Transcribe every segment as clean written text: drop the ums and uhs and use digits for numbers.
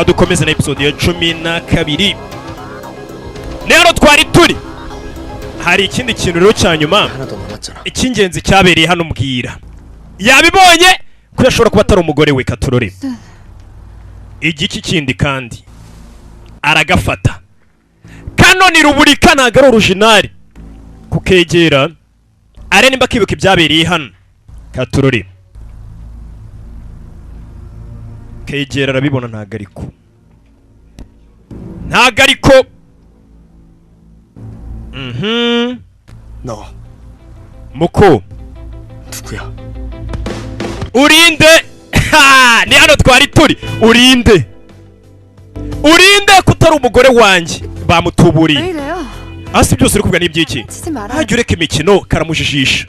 Kadukomeze na episode ya 12. Rero twari turi, hari ikindi kintu rero cya nyuma 하나 더 남았잖아. icy'ingenzi cyabereye hano. Mbwira, yabibonye ko yashobora kuba atari umugore we. Katurore igiki kindi kandi aragafata. Kano ni ruburika, ntabwo ari original. Kukegera are nimba akibuka ibyabereye hano. Katurore kegera, arabibona, ntabwo ariko, ntabwo ariko. 너 Muko 누구야? Urinde? Ha! Ni hano twari turi. Urinde? Urinde ko utari umugore wanjye? Bamutuburiye. 왜 이래요? Hasi byose uri kuvuga ni iby'iki? 치지 말아요. Hajya ureka imikino. Karamujijisha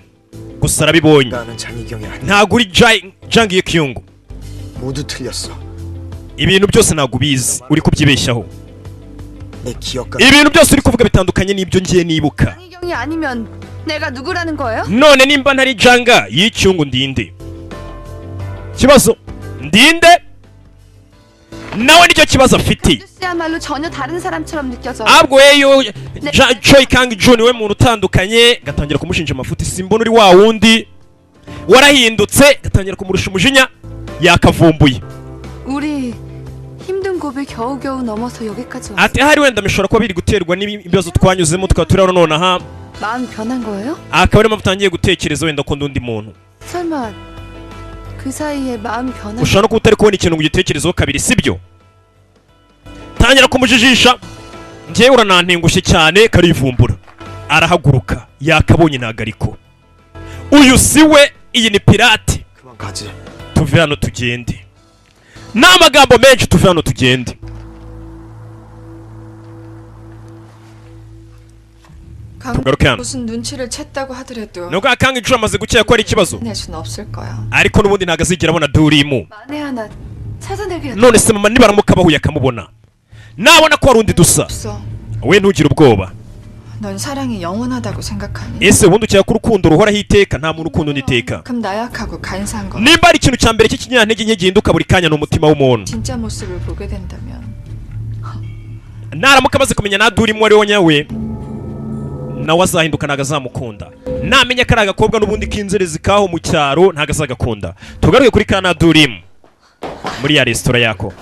gusa, arabibonye. 나는 장희경이 아니야. Ntabwo uri Jang Kyung. 모두 틀렸어. Ibintu byose ntabwo ubizi, uri kubyibeshyaho. 내 기억과 Ibintu byose uri kuvuga bitandukanye n'ibyo ngiye nibuka. 장희경이 아니면 내가 누구라는 거예요? None nimba ntari Janga y'icyungu, ndinde? Kibazo, ndinde? Nawe nicyo kibazo afite. 씨야말로 전혀 다른 사람처럼 느껴져. Ahubwo weyo Choi Kang Jun we muntu utandukanye, gatangira kumushinja amafuti. Simbona uri wa wundi, warahindutse. Gatangira kumurusha umujinya, yakavumbuye. 우리 힘든 고비 겨우겨우 넘어서 여기까지 왔어. Ati ahari wenda bishobora kuba biri guterwa n'ibibazo twanyuzemo, tukaba turi hano nonaha. 마음 변한 거예요? Akaba ariyo mpamvu utangiye gutekereza wenda ko ndi undi muntu. 설마 그 사이에 마음 변한 Ushobora no kuba utari kubona ikintu ngo ugitekerezeho kabiri, sibyo? Tangira kumujijisha. Njyewe uranantengushye cyane. Karivumbura, arahaguruka, yakabonye, ntabwo ariko uyu si we, iyi ni pirate. 그만 가지. Tuve hano tugende, ni amagambo menshi, tuve hano tugende. Tugaruke hano. 무슨 눈치를 챘다고 하더라도 Nubwo akanga inshuro amaze gukeka ko ari ikibazo, 낼 수는 없을 거야. ariko n'ubundi ntabwo azigera abona Durimu. 만에 하나 찾아내기라도 None se mama, nibaramuka bahuye akamubona, nabona ko hari undi dusa? 없어. We ntugire ubwoba. 넌 사랑이 영원하다고 생각하니? Ese ubundi ukeka ko urukundo ruhoraho iteka? Nta muntu ukunda undi iteka. 그럼 나약하고 간사한 거. Nimba ari ikintu cya mbere cy'ikinyantege nke gihinduka buri kanya, ni umutima w'umuntu. 진짜 모습을 보게 된다면 Naramuka amaze kumenya na Durimu ari we nyawe, nawe azahinduka, ntabwo azamukunda. Namenya ko ari agakobwa n'ubundi k'inzerezi kaho mu cyaro, ntabwo azagakunda. Tugaruke kuri ka Nadurimu muri ya resitora yako.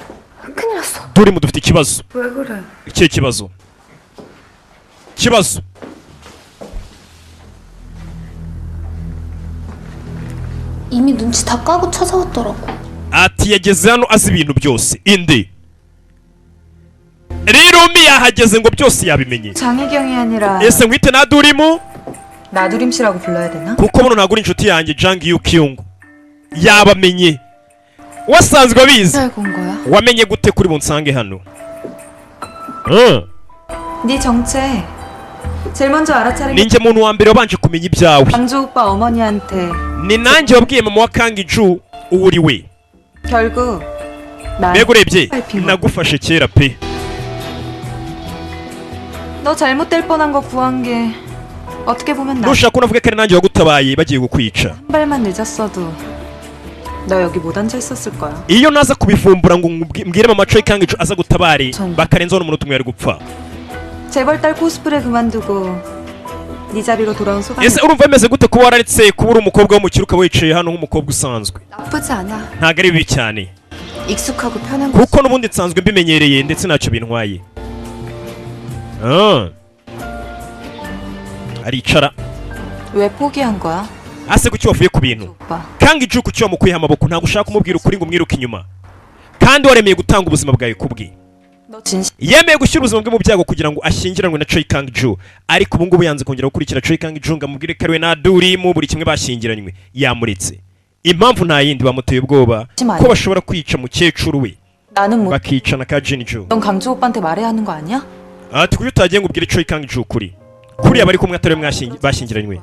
큰일 났어. Durimu, dufite ikibazo. 왜 그래? Ikihe kibazo? Kibazo. 이미 눈치 다 까고 찾아왔더라고. Ati yageze hano azi ibintu byose. Indi Rirumi yahageze ngo byose yabimenye. 장희경이 아니라 Ese nkwite Nadurimu? 나두림 씨라고 불러야 되나? Kuko buno ntabwo uri inshuti yanjye. Jang Yukyung yabamenye, wasanzwe abizi. 알고 온 거야? Wamenye gute kuri bunsange hano? 네 정체 제일 먼저 알아차린 게 Ninjye muntu wa mbere wabanje kumenya ibyawe. 강조 오빠 어머니한테 Ni nanjye wabwiye mama wa Kangiju uwo uri we. 결국 난 Mbega urebye Piping. nagufashe kera pe. 너 잘못될 뻔한 거 구한 게 어떻게 보면 나 한 Nushaka unavuge ko ari nanjye wagutabaye bagiye kukwica. 발만 늦었어도 너 여기 못 앉아 있었을 거야. Iyo naza kubivumbura ngo mbwire mama Choi Kangiju aza gutabare, Chong. bakarenzaho n'umunota umwe, yari gupfa. 재벌 딸 코스프레 그만두고 네 자리로 돌아온 소감이 Ese urumva bimeze gute kuba wararetse kuba uri umukobwa w'umukire, ukaba wicaye hano nk'umukobwa usanzwe? 나쁘지 않아. Ntabwo ari bibi cyane, 익숙하고 편한 거. kuko n'ubundi nsanzwe mbimenyereye, ndetse ntacyo bintwaye. Ah. Aricara. 왜 포기한 거야? Ase kuki wavuye ku bintu? 오빠 Kangiju, kuki wamukuyeho amaboko? Ntabwo ushaka kumubwira ukuri ngo umwiruke inyuma, kandi waremeye gutanga ubuzima bwawe kubwe. 너 진심 Yemeye gushyira ubuzima bwe mu byago kugira ngo ashyingiranwe na Choi Kang-ju, ariko ubu ngubu yanze kongera gukurikira Choi Kang-ju ngo amubwire ko ari we na Durimu buri kimwe bashyingiranywe. Yamuretse, impamvu nta yindi, bamuteye ubwoba ko bashobora kwica mukecuru we, 나는 뭐 bakica na ka Jin-ju. 넌 강주 오빠한테 말해야 하는 거 아니야? Ati kuki utagiye ngo ubwire Choi Kang-ju ukuri kuriya bari kumwe atari we bashyingiranywe?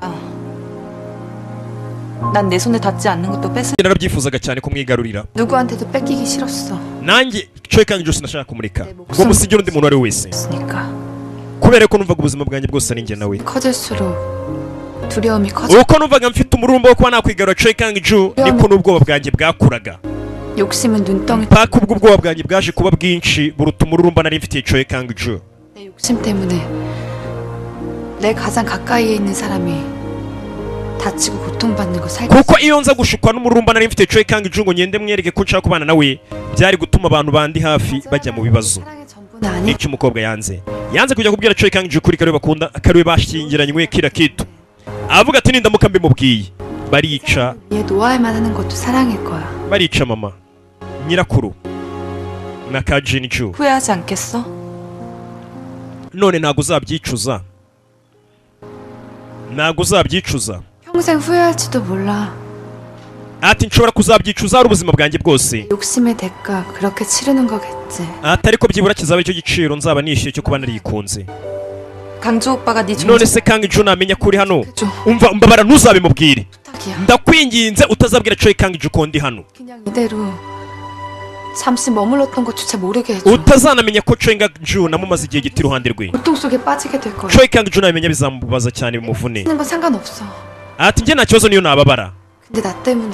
난 내 손에 닿지 않는 것도 뺏을 Narabyifuzaga cyane kumwigarurira. 누구한테도 뺏기기 싫었어. Nanjye Choi Kang-ju sinashaka kumureka ngo musigire undi muntu uwo ari we wese, 으니까 kubera ko numvaga ubuzima bwanjye bwose ari njye nawe. 커질수록 두려움이 커져. Uko numvaga mfite umururumba wo kuba nakwigarura Choi Kang-ju, niko n'ubwoba bwanjye bwakuraga. 욕심은 눈덩이 Paka ubwo ubwoba bwanjye bwaje kuba bwinshi, buruta umururumba nari mfitiye Choi Kang Ju. 내 욕심 때문에 내 가장 가까이에 있는 사람이 다치고 고통받는 거 살기 Kuko iyo nza gushukwa n'umururumba nari mfitiye Choi Kang Ju ngo ngende mwereke ko nshaka kubana nawe, byari gutuma abantu bandi hafi bajya mu bibazo. 사랑의 전부는 아니 Nicyo umukobwa yanze, yanze kujya kubwira Choi Kang Ju kuri kariwe bakunda, kariwe bashyingiranywe kira kitu. Avuga ati nindamuka mbimubwiye barica 얘 노아에만 하는 것도 사랑일 거야. Barica mama nyirakuru na ka Jin Ju. 후회하지 않겠어? None ntabwo uzabyicuza, ntabwo uzabyicuza. 평생 후회할지도 몰라. Ati nshobora kuzabyicuza ari ubuzima bwanjye bwose. 욕심의 대가 그렇게 치르는 거겠지. Ati ariko byibura kizaba icyo giciro nzaba nishyuye cyo kuba narikunze. 강주 오빠가 네 None 존재 se Kang Ju namenya ko uri hano? 좀 Umva, mbabara ntuzabimubwire. 부탁이야. Ndakwinginze utazabwira Choi Kang Ju ko ndi hano. 그냥 이대로 잠시 머물렀던 것조차 모르게 해줘. Utazanamenya ko Choi Kang Ju namumaze igihe gito iruhande rwe. 고통 속에 빠지게 될 거야. Choi Kang Ju nabimenya bizamubaza cyane, bimuvune. 하는 건 상관없어. Ati njye nta kibazo niyo nababara. 근데 나 때문에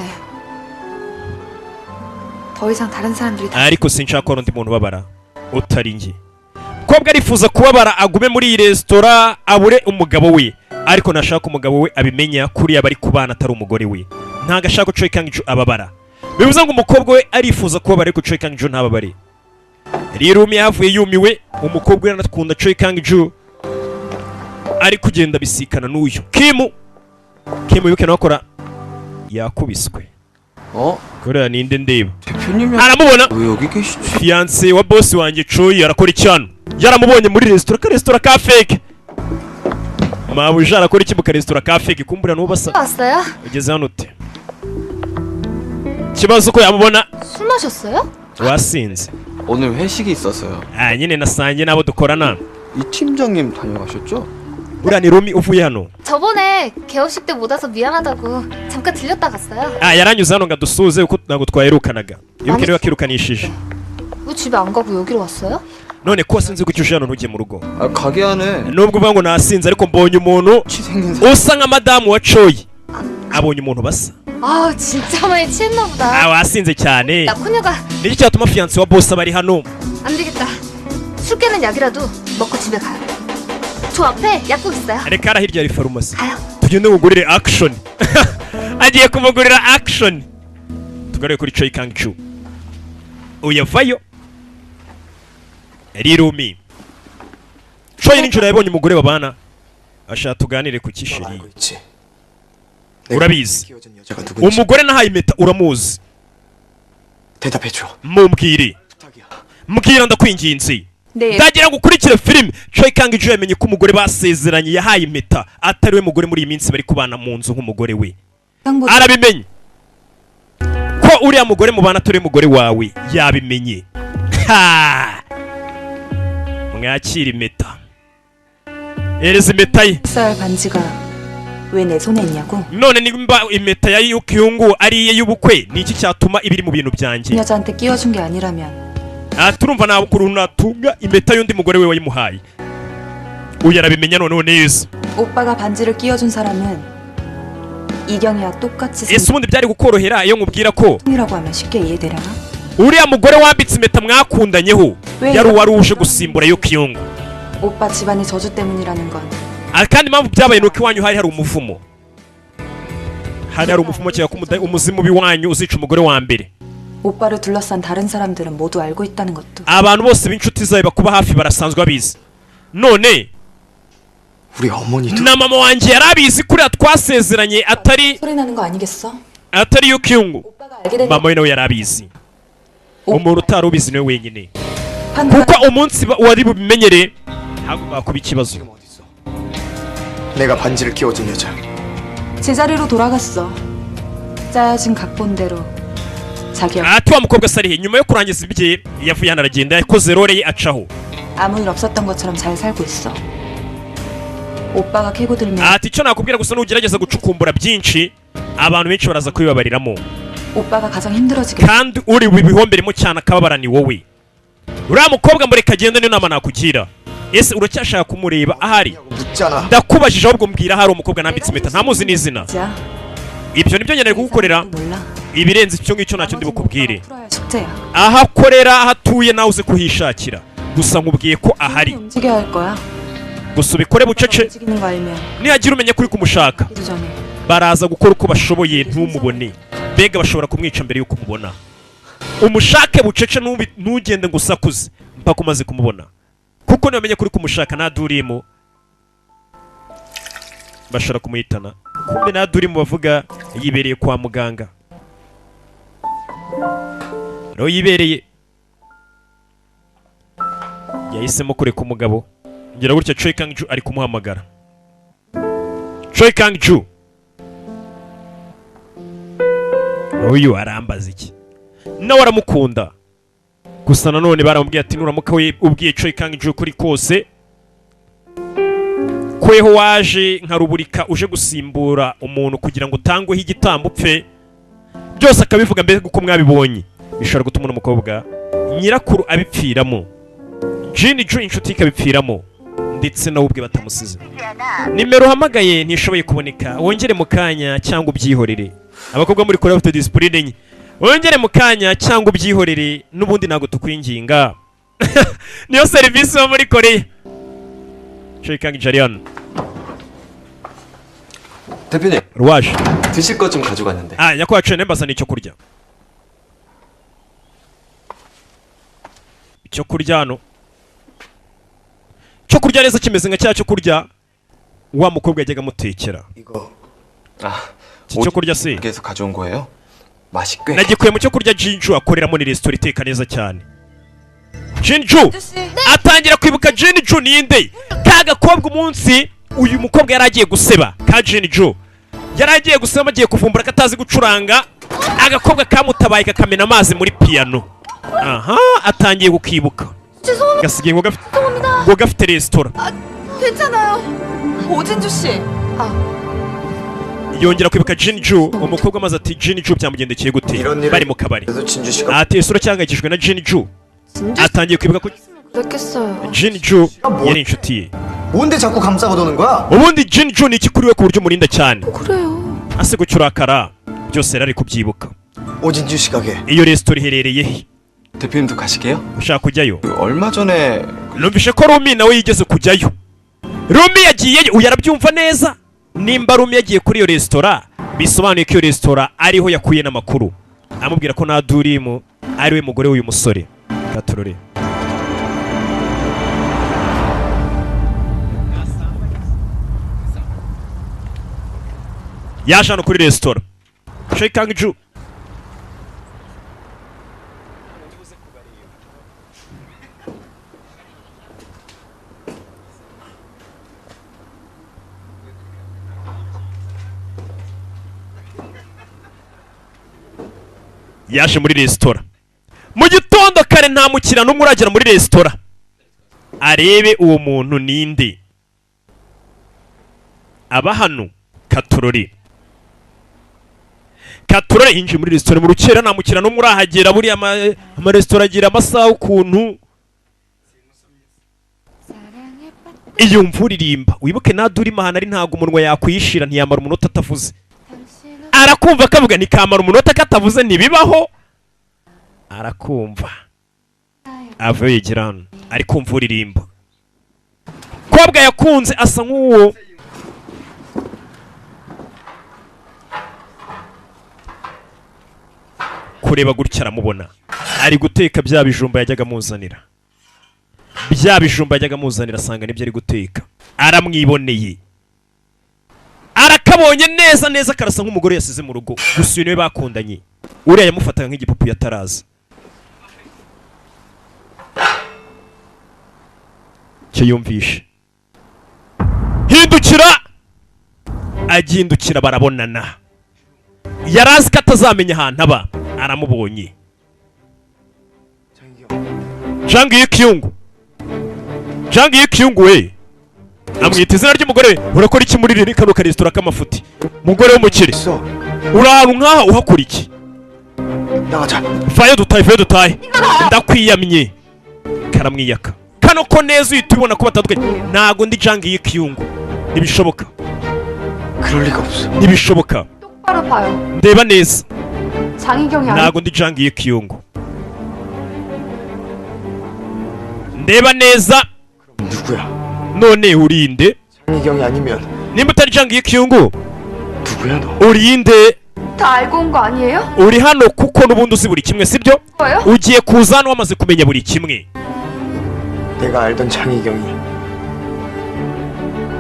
더 이상 다른 사람들이 다 Ariko sinshaka ko hari undi muntu ubabara utari njye. Kobwa arifuza kubabara agume muri iyi resitora abure umugabo we, ariko ntashaka umugabo we abimenya kuriya bari kubana atari umugore we. Ntabwo ashaka ko Choi Kang Ju ababara. Bivuze ngo umukobwa we arifuza kubabara, ariko Choi Kang Ju ntababare. Rero Rumi yavuye yumiwe. Umukobwa we aranakunda Choi Kang Ju, ari kugenda abisikana n'uyu Kimu. Kimu wibuke nawe akora yakubiswe. 어? Kuriya ninde ndeba? 대표님이 Aramubona. 왜 여기 계시지? Fiancé wa boss wanjye Choi arakora icyano? Yaramubonye muri resitora, ka resitora ka fake. Mabuja arakora iki mu karesitora ka fake? Kumbura n'uwo basa. 왔어요? Ugeze hano ute? Kibazo ko yamubona. 술 마셨어요? Wasinze? 오늘 회식이 있어서요. Ah, nyine nasangiye n'abo dukorana. 이 팀장님 다녀가셨죠? Uriya ni Rumi uvuye hano. 저번에 개업식 때 못 와서 미안하다고 잠깐 들렸다 갔어요. Ah, yaranyuze hano ngo adusuhuze kuko ntabwo twaherukanaga. Ibuke niwe wakirukanishije. 왜 집에 안 가고 여기로 왔어요? None ko wasinze, kuki uje hano ntujye mu rugo? 아, 가게 안에 Nubwo uvuga ngo nasinze, ariko mbonye umuntu 같이 생긴 사람 usa nka madamu wa Choi. Abonye umuntu basa. 아, 진짜 많이 취했나 보다. Ah, wasinze cyane. 나 코녀가 Niki cyatuma fiancé wa boss aba ari hano? 안 되겠다. 술 깨는 약이라도 먹고 집에 가요. 저 앞에 약국 있어요. Reka hariya hirya hari farumasi. 가요. Tugende mugurire action. Agiye kumugurira action. Tugaruye kuri Choi Kang Chu, uyavayo rirumi. Choi nijoro yabonye umugore babana, ashaka tuganire ku ki chéri. 알고 있지. Urabizi. 끼워준 여자가 누군지 Umugore nahaye impeta uramuzi. 대답해줘. Mumbwire. 부탁이야. Mbwira, ndakwinginze. 네. Ndagira ngo ukurikire filime. Choi Kang Ju yamenye ko umugore basezeranye yahaye impeta atari we mugore muri iyi minsi bari kubana mu nzu nk'umugore we. Arabimenye ko uriya mugore mubana atari we mugore wawe. Yabimenye. Ha! Mwakira impeta, ereza impeta ye. 쌀 반지가 왜 내 손에 있냐고? None nimba impeta ya Yukiyungu ari iye y'ubukwe, ni iki cyatuma ibiri mu bintu byanjye? 여자한테 끼워준 게 아니라면 Aha turumva nta ukuntu natunga impeta y'undi mugore we wayimuhaye. Uyu arabimenya noneho neza. 오빠가 반지를 끼워준 사람은 이경이와 똑같이 Ese ubundi byari kukorohera iyo nkubwira ko 생이라고 하면 쉽게 이해되려나? Uriya mugore wambitse impeta mwakundanyeho yari uwari uje gusimbura Yukiyungu? 오빠 집안의 저주 때문이라는 건 Ah, kandi impamvu byabaye ni uko iwanyu hari hari umuvumo, hari hari umuvumo cyangwa ko umuzimu w'iwanyu uzica umugore wa mbere. 오빠를 둘러싼 다른 사람들은 모두 알고 있다는 것도 Abantu bose b'inshuti zawe bakuba hafi barasanzwe babizi. None 우리 어머니도 na mama wanjye yari abizi, kuriya twasezeranye atari 소리 나는 거 아니겠어? atari Yukiyungu. 오빠가 알게 된 Mama we nawe yari abizi. Umuntu utari ubizi niwe wenyine, 판단 kuko umunsi wari bubimenyere ntabwo bakuba ikibazo. 지금 어디 있어? 내가 반지를 끼워준 여자. 제자리로 돌아갔어. 짜여진 각본대로 자기 Ati wa mukobwa se ari he? Nyuma yo kurangiza ibye yavuye hano aragenda, yakoze role ye acaho. 아무 일 없었던 것처럼 잘 살고 있어. 오빠가 캐고 들면 Ati icyo nakubwira gusa, nugerageza gucukumbura byinshi, abantu benshi baraza kubibabariramo. 오빠가 가장 힘들어지게 Kandi uri bubihomberemo cyane akababara ni wowe. Uriya mukobwa mureka agende, niyo nama nakugira. Ese uracyashaka kumureba ahari? 묻잖아. Ndakubajije ahubwo, mbwira ahari umukobwa nambitse impeta ntamuzi n'izina. 자 Ibyo nibyo nkeneye kugukorera. 몰라. Ibirenze icyo ngicyo ntacyo ndi bukubwire. 풀어야 할 숙제야. Aho akorera, aho atuye, nawe uze kuhishakira. Gusa nkubwiye ko ahari. 움직여야 할 거야. Gusa ubikore bucece. 움직이는 거 알면 Nihagira umenya ko uri kumushaka, 기도 전에 baraza gukora uko bashoboye ntumubone. Mbega bashobora kumwica mbere y'uko umubona. Umushake bucece, ntugende ngo usakuze mpaka umaze kumubona, kuko nibamenya ko uri kumushaka ntadurimo bashobora kumuhitana. Kumbe ntadurimo bavuga yibereye kwa muganga, rero yibereye yahisemo kureka umugabo. Ngira gutya, Choi Kang Ju ari kumuhamagara. Choi Kang Ju uyu arambaza iki? Nawe aramukunda. Gusa nanone baramubwiye ati nuramuka we ubwiye Choi Kang Ju kuri kose kweho waje nka ruburika uje gusimbura umuntu kugira ngo utangweho igitambo upfe, byose akabivuga mbere uko mwabibonye, bishobora gutuma uno mukobwa nyirakuru abipfiramo, Jin Ju inshuti ikabipfiramo, ndetse nawe ubwe batamusize. Nimero uhamagaye ntishoboye kuboneka, wongere mu kanya cyangwa ubyihorere. Abakobwa muri Korea bafite discipline nke. Wongere mu kanya cyangwa ubyihorere, n'ubundi ntabwo tukwinginga. Niyo serivisi yo muri Korea. Choi Kang Jarian. 대표님 Rwaje. 드실 것 좀 가져갔는데. Ah, nyakubahwa Choi, nembazana icyo kurya. Icyo kurya hano, icyo kurya neza kimeze nka cya cyo kurya wa mukobwa yajyaga amutekera. 이거 아, Iki cyo kurya se 가게에서 가져온 거예요? 맛이 꽤. nagikuye mu cyo kurya Jinju akoreramo, ni resitora iteka neza cyane. Jinju atangira kwibuka. Jinju ninde? Ka gakobwa umunsi uyu mukobwa yari agiye guseba, ka Jinju yari agiye guseba, agiye kuvumbura ko atazi gucuranga, agakobwa kamutabaye kakamena amazi muri piyano. Aha atangiye kukibuka, gasigaye ngo gafite resitora. 괜찮아요. 오진주 씨. Yongera kwibuka Jinju, umukobwa maze ati Jinju byamugendekeye gute? 이런 일을 Bari mu kabari. 그래도 진주 씨가 Ati isura cyangayikishijwe na Jinju. Atangiye kwibuka ko 그랬겠어요. Jinju yari inshuti ye. 뭔데 자꾸 감싸고 도는 거야? Ubundi Jinju ni iki kuri we ku buryo umurinda cyane? 그래요. Ase gucya urakara? Byose yari ari kubyibuka. 오진주 씨 가게. Iyo resitora iherereye he? 대표님도 가시게요? Ushaka kujyayo? 그 얼마 전에 Numvishe ko Rumi nawe yigeze kujyayo. Rumi yagiyeyo, uyu arabyumva neza. Nimba Rumi yagiye kuri iyo resitora, bisobanuye ko iyo resitora ariho yakuye n'amakuru amubwira ko Nadurimu ari we mugore w'uyu musore. Gaturore yaje hano kuri resitora. Choi Kang Ju yaje muri resitora mu gitondo kare, nta mukiriya n'umwe uragera muri resitora. Arebe uwo muntu ninde aba hano. Katurori, Katurori yinjiye muri resitora mu rukera, nta mukiriya n'umwe urahagera. Buriya amaresitora agira amasaha ukuntu. Iyo mvura uririmba, wibuke nadurima ahantu ari, ntabwo umunwa yakwishira, ntiyamara umunota atavuze. Arakumva akavuga, ntikamara umunota katavuze, ntibibaho. Arakumva ava yegera hano, ari kumva uririmba kobwa yakunze, asa nk'uwo kureba gutya aramubona ari guteka bya bijumba yajyaga amuzanira, bya bijumba yajyaga amuzanira, asanga nibyo ari guteka. Aramwiboneye, arakabonye neza neza, karasa nk'umugore yasize mu rugo. Gusa uyu niwe bakundanye, uriya yamufataga nk'igipupe ataraza. Icyo yumvishe, hindukira, agihindukira barabonana. Yari azi ko atazamenya ahantu aba, aramubonye. Jang Yikyungu, Jang Yikyungu we, amwita izina ry'umugore we. Urakora iki muri riri kano karesitora k'amafuti? Mugore w'umukire. 있어. Uri ahantu nk'aha uhakora iki? 나가자. Vayo dutahe, vayo dutahe, ndakwiyamye. Karamwiyaka kano ko neza, uhita ubibona ko batandukanye. Ntago ndi Jang Yikyungu, ntibishoboka. 그럴 리가 없어. Ntibishoboka. 똑바로 봐요. Ndeba neza. 장희경이 아니. Ntago ndi Jang Kyung. Ndeba neza. 누구야? None urinde? 장희경이 아니면 Nimba utari Jang Kyung, 누구야 너? urinde? 다 알고 온 거 아니에요? Uri hano kuko n'ubundi uzi buri kimwe, sibyo? 뭐예요? Ugiye kuza hano wamaze kumenya buri kimwe. 내가 알던 장희경이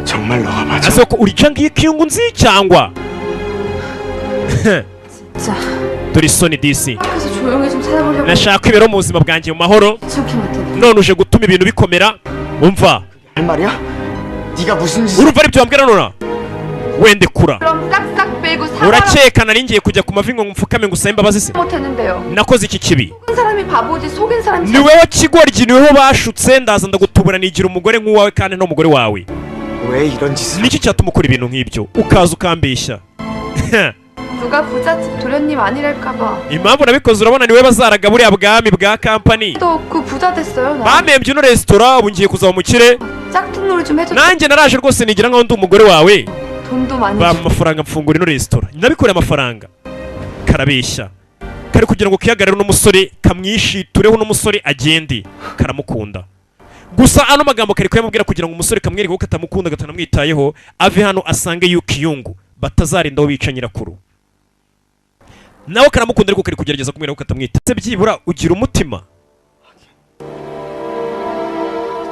정말 너가 맞아? Ese ko uri Jang Kyung nzi cyangwa? 진짜. Dore isoni disi. 그래서 조용히 좀 살아보려고. Nashaka kwibera mu buzima bwanjye mu mahoro, 귀찮게 못해. none uje gutuma ibintu bikomera. Umva, 할 말이야? 네가 무슨 짓을 urumva aribyo wambwira nona? Wende kura. 그럼 싹싹 빼고 사과를 Urakeka nari ngiye kujya ku mavi ngo mfukame ngo usabe imbabazi se? 못했는데요. Nakoze iki kibi. 속은 사람이 바보지 속인 사람이 Ni wowe kigoryi, ni wowe bashutse, ndaza ndagutubura nigira umugore nk'uwawe kandi n'umugore wawe. 왜 이런 짓을 Niki cyatuma ukora ibintu nk'ibyo ukaza ukambeshya? 누가 부잣집 도련님 아니랄까봐. Impamvu nabikoze urabona ni wowe bazaraga buriya bwami bwa kampani. 또 그 부자 됐어요 나. Bampembye ino resitora, ubu ngiye kuzaba umukire. 짝퉁놀이 좀 해줘. Nanjye naraje rwose nigira nkaho ndi umugore wawe, 돈도 많이 bampa 줘. amafaranga mfungura ino resitora, nabikoreye amafaranga. Karabeshya kari kugira ngo kihagarare n'umusore kamwishitureho, n'umusore agende karamukunda. Gusa ano magambo kari kuyamubwira kugira ngo umusore kamwereke ko katamukunda katanamwitayeho, ave hano asange Yukiyungu batazarinda aho bica nyirakuru. Nawe karamukunda ariko kari kugerageza kumwereka ko katamwita. Se byibura ugira umutima.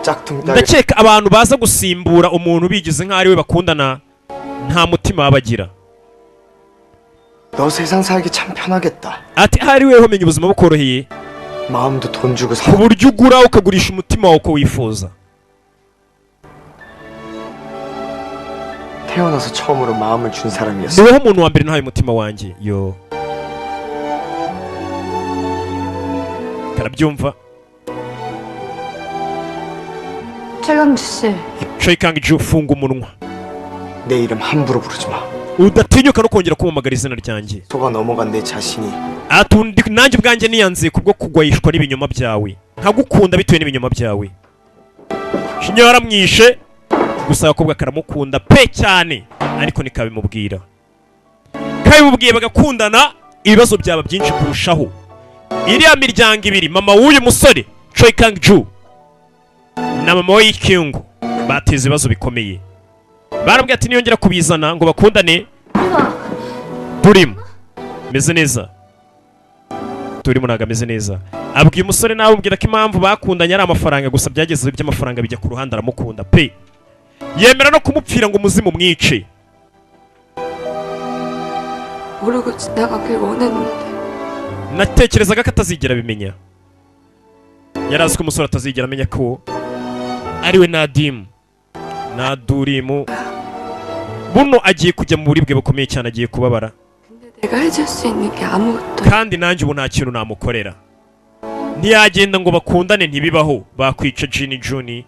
짝퉁 딸 Ndakeka abantu baza gusimbura umuntu bigize nk'aho ari we bakundana nta mutima baba bagira. 너 세상 살기 참 편하겠다. Ati ahari weho menya ubuzima bukoroheye, 마음도 돈 주고 ku 사 buryo ugura ukagurisha umutima wawe uko wifuza. 태어나서 처음으로 마음을 준 사람이었어. Ni wowe muntu wa mbere ntawe umutima wanjye yo. Karabyumva. 최강주 씨. Choi Kang-ju, funga umunwa. 내 이름 함부로 부르지 마. Udatinyuka no kongera kumpamagara izina ryanjye. 속아 넘어간 내 자신이 Ati undi nanjye ubwanjye niyanze kubwo kugwayishwa n'ibinyoma byawe, nkagukunda bitewe n'ibinyoma byawe. Shinyo yaramwishe gusa agakobwa karamukunda pe cyane, ariko ntikabimubwira. Kabimubwiye bagakundana, ibibazo byaba byinshi kurushaho. Iriya miryango ibiri, mama w'uyu musore Choi Kang-ju na mama we Kyung, bateza ibibazo bikomeye. Barabwiye ati niyongera kubizana ngo bakundane turimo meze neza, turimo ntabwo ameze neza. Abwiye umusore nawe ubwira ko impamvu bakundanye ari amafaranga gusa, byageze iby'amafaranga bijya ku ruhande aramukunda pe, yemera no kumupfira ngo umuzimu mwice. 모르고 지나가길 원했는데. Natekerezaga ko atazigera abimenya. Yari azi ko umusore atazigera amenya ko ari we Nadimu Nadurimu. Buno agiye kujya mu buribwe bukomeye cyane, agiye kubabara. 내가 해줄 수 있는 게 아무것도. Kandi nanjye ubu nta kintu namukorera. Ntiyagenda ngo bakundane, ntibibaho. Bakwica Jini Juni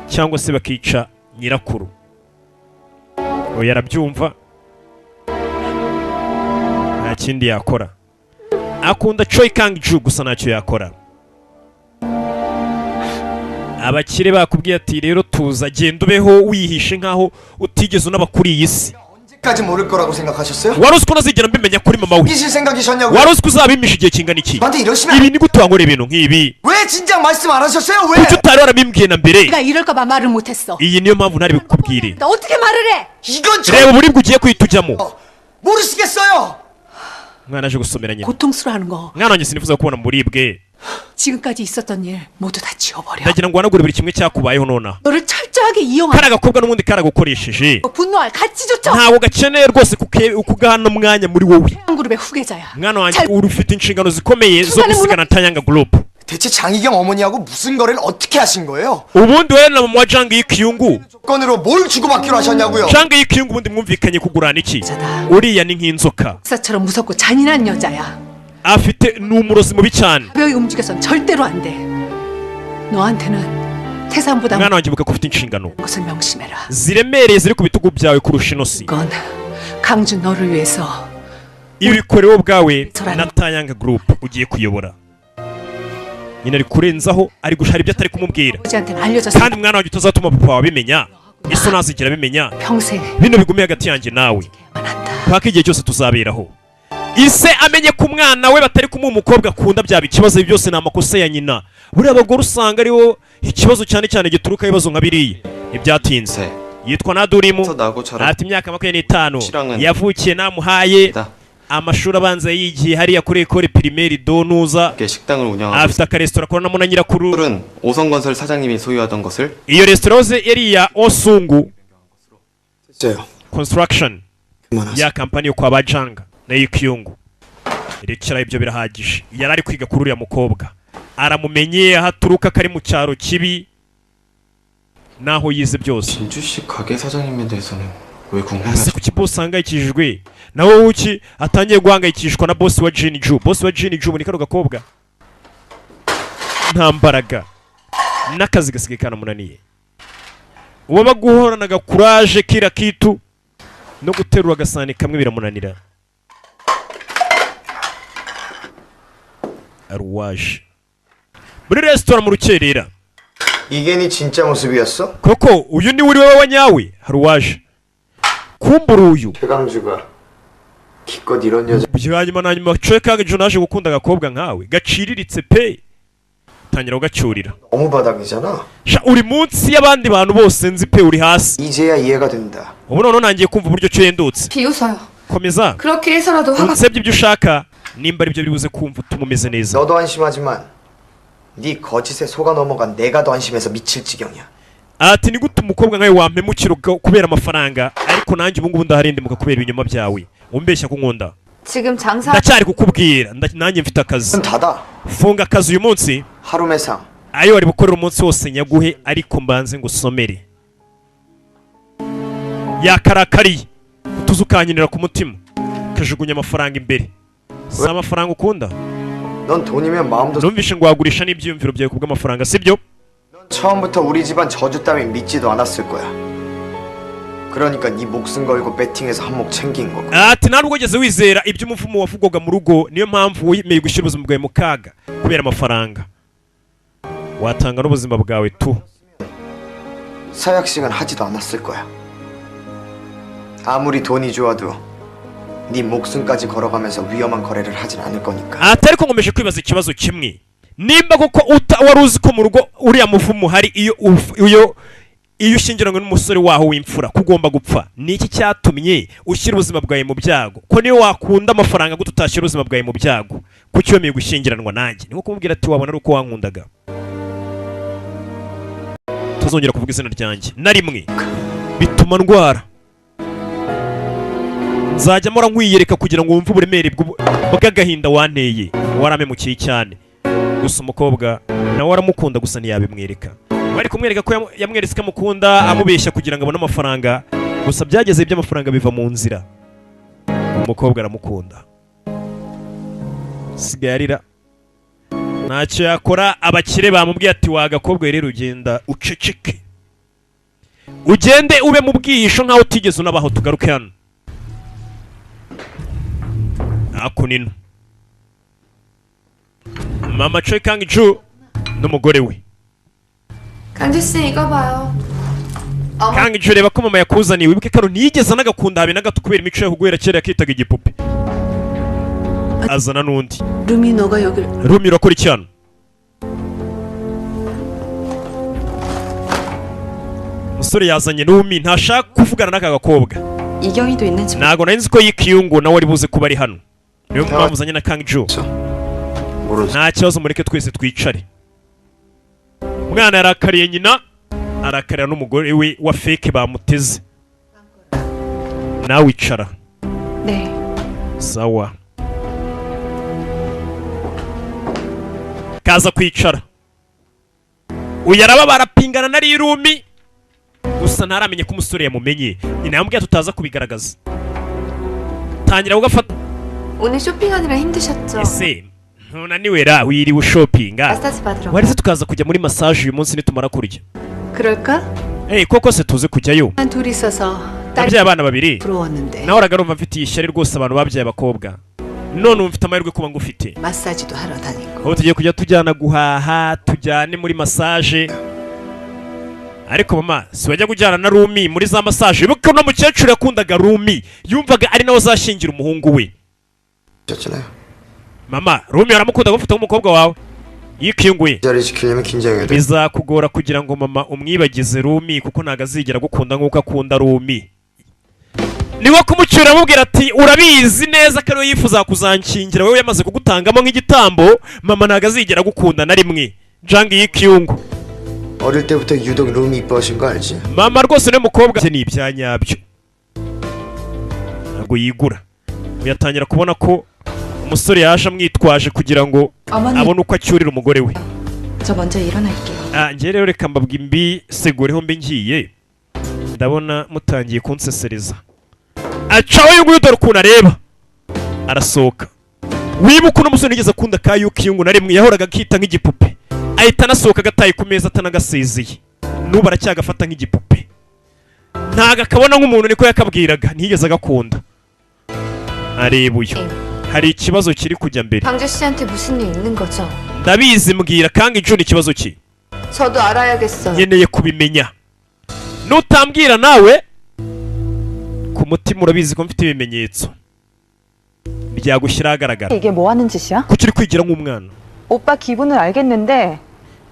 cyangwa se bakica nyirakuru. Oya arabyumva, nta kindi yakora. Akunda Choi Kang-ju gusa ntacyo yakora. Abakire bakubwiye ati rero tuza genda ubeho wihishe nkaho utigeze unaba kuri iyi si. 언제까지 모를 거라고 생각하셨어요? Wari uzi ko ntazigera mbimenya kuri mama we? 이기실 생각이셨냐고요? Wari uzi ko uzabimisha igihe kingana iki? 저한테 이러시면 Ibi ni gute wankorera ibintu nk'ibi? 왜 진작 말씀 안 하셨어요? 왜? Kuki utari warabimbwiye na mbere? 내가 이럴까봐 말을 못했어. Iyi niyo mpamvu ntari bikubwire. 나 어떻게 말을 해? 이건 저 Reba uburibwe ugiye kuhita ujyamo. 모르시겠어요? Mwana aje gusomera nyina. 고통스러워하는 거 Mwana wanjye sinifuza kubona mu buribwe. 지금까지 있었던 일 모두 다 지워버려. Ndagira ngo uhanagure buri kimwe cyakubayeho nonaha. 너를 철저하게 이용하고 Kariya gakobwa n'ubundi karagukoresheje, 분노할 가치조차 ntabwo gakeneye rwose kugahana umwanya muri wowe. 없는 그룹의 후계자야. Mwana wanjye uri ufite inshingano zikomeye zo gusigana Tanyanga Group. 대체 장희경 어머니하고 무슨 거래를 어떻게 하신 거예요? Ubundi wowe na mama wa Jang Kyungu, 조건으로 뭘 주고받기로 하셨냐고요? Jang Kyungu ubundi mwumvikanye kugurana iki? 여자다. Uriya ni nk'inzoka, 사처럼 무섭고 잔인한 여자야. afite ni umurozi mubi cyane. 가벼이 움직여선 절대로 안 돼. 너한테는 태산보다 Mwana wanjye ibuka ko ufite inshingano 것을 명심해라. ziremereye ziri ku bitugu byawe kurusha ino si. 이건 강주 너를 위해서 Ibi bikore wowe ubwawe na Tanyanga Group ugiye kuyobora. Nyina ari kurenzaho, ari gushara ibyo atari kumubwira. 아버지한테는 알려졌어. Kandi mwana wanjye utazatuma papa wawe abimenya, iso ntazigera abimenya. 평생 Bino bigume hagati yanjye nawe 만 한다. paka igihe cyose tuzaberaho. Ise amenye ko umwana we batari kumuha umukobwa akunda, byaba ikibazo. Ibi byose ni amakosa ya nyina. Buriya abagore usanga ariwo ikibazo cyane cyane gituruka ibibazo nka biriya. Ntibyatinze, yitwa Nadurimu, 나고 자라 afite imyaka 25. Shirangani. Yavukiye namuhaye amashuri abanza yigiye hariya kuri école primaire donuza. 식당을 운영하고 Afite akaresitora akoranamo na nyirakuru. 은 오성건설 사장님이 소유하던 것을 Iyo resitora yose yari iya Osungu 됐어요. Construction, 그만하세요. ya kampani yo kwa Bajanga na Yikiyungu. Rekera, ibyo birahagije. Yari ari kwiga kuri uriya mukobwa, aramumenye aho aturuka, kari mu cyaro kibi n'aho yize byose. 진주 씨 가게 사장님에 대해서는 왜 궁금해? Ese kuki boss ahangayikishijwe na wowe? Uki atangiye guhangayikishwa na boss wa Jinju? Boss wa Jinju ni kano gakobwa, nta mbaraga n'akazi gasigaye kanamunaniye. Uwaba guhoranaga kuraje kira kitu, no guterura agasahani kamwe biramunanira. Aruwaje muri resitora mu rukerera. 이게 네 진짜 모습이었어? Koko uyu ni uri wowe wa nyawe? Hari uwaje kumbura uyu. 최강주가 기껏 이런 여자 Hanyuma na nyuma Choi Kang-ju naje gukunda agakobwa nkawe gaciriritse pe, tangira ugacyurira. 너무 바닥이잖아. Sha, uri munsi y'abandi bantu bose nzi pe, uri hasi. 이제야 이해가 된다. Ubu noneho nangiye kumva uburyo cyo yendutse. 비웃어요. Komeza 그렇게 해서라도 화가 unsebye ibyo ushaka, nimba aribyo biri buze kumva utuma umeze neza. 너도 한심하지만 네 거짓에 속아 넘어간 내가 더 한심해서 미칠 지경이야. Ati ni gute umukobwa nkawe wampemukira kubera amafaranga? Ariko nanjye ubu ngubu ndaharindimuka kubera ibinyoma byawe umbeshya ko unkunda. 지금 장사 Ndacyari kukubwira, nanjye mfite akazi. 문 닫아. Funga akazi uyu munsi. 하루 매상. Ayo wari bukorera umunsi wose nyaguhe, ariko mbanze ngusomere. Yakarakariye utuze ukanyinira ku mutima, kajugunya amafaranga imbere. Si amafaranga ukunda? 넌 돈이면 마음도 Numvishe ngo wagurisha n'ibyiyumviro byawe kubw'amafaranga, sibyo? 처음부터 우리 집안 저주 따윈 믿지도 않았을 거야. 그러니까 네 목숨 걸고 배팅해서 한몫 챙긴 거고. Ati nta nubwo wigeze wizera iby'umuvumo wavugwaga mu rugo, niyo mpamvu wemeye gushyira ubuzima bwawe mu kaga kubera amafaranga, watanga n'ubuzima bwawe tu. 서약식은 하지도 않았을 거야. 아무리 돈이 좋아도 네 목숨까지 걸어가면서 위험한 거래를 하진 않을 거니까. Ati ariko nkomeje kwibaza ikibazo kimwe, nimba koko wari uzi ko mu rugo uriya muvumo hari, iyo ushyingiranywe n'umusore waho w'imfura ko ugomba gupfa, ni iki cyatumye ushyira ubuzima bwawe mu byago? Ko niyo wakunda amafaranga gute utashyira ubuzima bwawe mu byago? Kuki wemeye gushyingiranwa nanjye? Ni nko kumubwira ati wabona ari uko wankundaga, tuzongera kuvuga izina ryanjye na rimwe, bituma ndwara, nzajya mpora nkwiyereka kugira ngo wumve uburemere bw'agahinda wanteye, waramemukiye cyane. Gusa umukobwa nawe aramukunda, gusa ntiyabimwereka. Bari kumwereka ko yamweretse ko amukunda, amubeshya kugira ngo abone amafaranga. Gusa byageze iby'amafaranga biva mu nzira, umukobwa aramukunda, sigaye arira, ntacyo yakora. Abakire bamubwiye ati wa gakobwa rero ugenda uceceke, ugende ube mu bwihisho nkaho utigeze unabaho. Tugaruke hano hakuno, mama Choi Kang Ju n'umugore we. 강주 씨 이거 봐요. 어머 Kang Ju, reba ko mama yakuzaniye. Wibuke kano ntiyigeze anagakunda habe na gato kubera imico ye, guhera kera yakitaga igipupe. Azana n'undi. 루미 너가 여길 Rumi, urakora iki hano? Umusore yazanye Rumi, ntashaka kuvugana n'aka gakobwa. 이경이도 있는지 Ntabwo nari nzi ko Yikiyungu nawe ari buze kuba ari hano, niyo mpamvu uzanye na Kang Ju. 모르지. Nta kibazo, mureke twese twicare. Umwana yarakariye nyina, arakarira n'umugore we wa fake bamuteze. Nawe icara. 네. Sawa, kaza kwicara. Uyu araba arapingana na Rirumi, gusa ntaramenya ko umusore yamumenye. Nyina yamubwiye tutaza kubigaragaza, tangira ugafata. 오늘 쇼핑하느라 힘드셨죠? Ese ntunaniwe ra, wiriwe ushopinga? 마사지 받으러 Waretse tukaza kujya muri massage uyu munsi nitumara kurya? 그럴까? Eh, koko se tuze kujyayo? 한 둘 있어서 딸 Nabyaye abana babiri. 부러웠는데 Nahoraga numva mfitiye ishyari rwose abantu babyaye abakobwa, none ubu mfite amahirwe kuba ngufite. 마사지도 하러 다니고 Aho tugiye kujya tujyana guhaha, tujyane muri massage. Ariko mama, si wajya kujyana na Rumi muri za massage? Wibuke uno mukecuru yakundaga Rumi, yumvaga ari nawe azashyingira umuhungu we. 잖아요. Mama, Rumi aramukunda, gufata nk'umukobwa wawe yikinguye. 자리 지키려면 긴장해야 돼. Bizakugora kugira ngo mama umwibagize Rumi, kuko ntabwo azigera agukunda nk'uko akunda Rumi. Niwo kumucyura amubwira ati: "Urabizi neza ko ariwe yifuza kuzanshingira, wowe yamaze kugutangamo nk'igitambo. Mama ntabwo azigera agukunda na rimwe." Jang Yikyungu. 어릴 때부터 유독 룸이 이뻐하신 거 알지? Mama rwose niwe mukobwa ni ibya nyabyo, ntabwo yigura. Uyatangira kubona ko umusore yaje amwitwaje kugira ngo 어머니 abone uko acyurira umugore we. 저 먼저 일어날게요. Ah, njye rero reka mbabwi mbisegureho mbi ngiye, ndabona mutangiye kunsesereza. Acaho uyu nguyu, dore ukuntu areba, arasohoka. Wibuka uno musore nigeze akunda ka Yukiyungu na rimwe, yahoraga akita nk'igipupe, ahita anasohoka agataye ku meza atanagasezeye. N'ubu aracyagafata nk'igipupe, ntago akabona nk'umuntu, niko yakabwiraga, ntiyigeze agakunda. Areba uyu, hari ikibazo kiri kujya mbere. 강주 씨한테 무슨 일 있는 거죠? Ndabizi, mbwira Kang Jun ikibazo ki. 저도 알아야겠어요. Nkeneye kubimenya, nutambwira nawe ku mutima urabizi ko mfite ibimenyetso byagushyira ahagaragara. 이게 뭐 하는 짓이야? Kuki uri kwigira nk'umwana? 오빠 기분을 알겠는데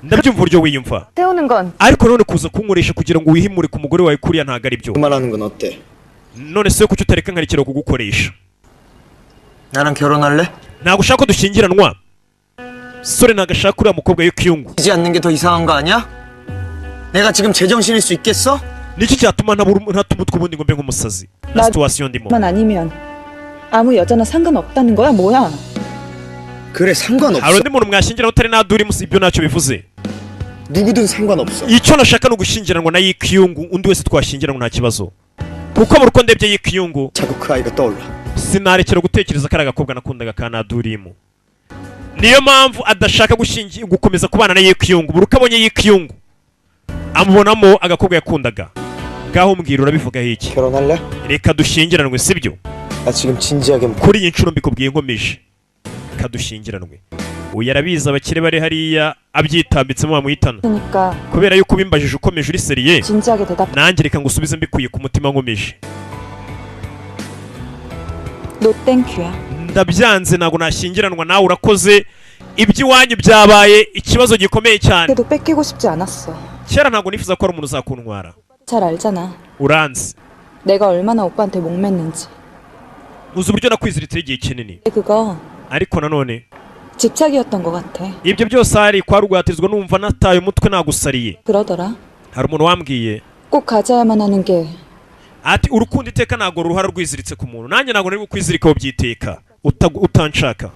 Ndabyumva uburyo wiyumva, 태우는 건 ariko none kuza kunkoresha kugira ngo wihimure ku mugore wawe kuriya ntabwo ari byo. 말하는 건 어때? None se kuki utareka nkarekera kugukoresha? 나랑 결혼할래? Ntabwo ushaka ko dushyingiranwa? Sore ntabwo ashaka uriya mukobwa w'ikiyungu. 이지 않는 게 더 이상한 거 아니야? 내가 지금 제정신일 수 있겠어? Niki cyatuma ntabura ntata umutwe ubundi ngo mbe nk'umusazi na situation ndimo? 만 아니면 아무 여자나 상관없다는 거야 뭐야? 그래, 상관없어. Hari undi muntu mwashyingiranwa utari naduri musi, ibyo ntacyo bivuze. 누구든 상관없어. Icyo nashaka ni ugushyingiranwa na Yikiyungu, undi wese twashyingiranwa nta kibazo, kuko buri uko ndebye Yikiyungu 자꾸 그 아이가 떠올라. sinarekera gutekereza ko ari agakobwa nakundaga ka Nadurimu. Niyo mpamvu adashaka gukomeza kubana na Yikiyungu. Buri uko abonye Yikiyungu amubonamo agakobwa yakundaga. Ngaho mbwira, urabivugaho iki? 결혼할래? Reka dushyingiranwe, sibyo? 나 지금 진지하게 묻- Kuri iyi nshuro mbikubwiye nkomeje, reka dushyingiranwe. Uyu arabizi, abakire bari hariya abyitambitsemo bamuhitana. 그러니까 Kubera yuko ubimbajije ukomeje uri sérieux, 진지하게 대답. nanjye reka ngusubize mbikuye ku mutima nkomeje. No thank you야. Ndabyanze, ntabwo nashyingiranwa nawe, urakoze. Iby'iwanyu byabaye ikibazo gikomeye cyane. 그래도 뺏기고 싶지 않았어. Kera ntabwo nifuza ko hari umuntu uzakuntwara. 잘 알잖아. Uranzi. 내가 얼마나 오빠한테 목맸는지. Uzi uburyo nakwiziritseho igihe kinini. 그거 Ariko nanone 집착이었던 것 같아. ibyo byose hari kwa rugwatirizwa numva nataye umutwe nagusariye. 그러더라. Hari umuntu wambwiye 꼭 가져야만 하는 게 ati: "Urukundo iteka ntabwo ruhara rwiziritse ku muntu." Nanjye ntabwo nari kukwizirikaho byiteka utanshaka.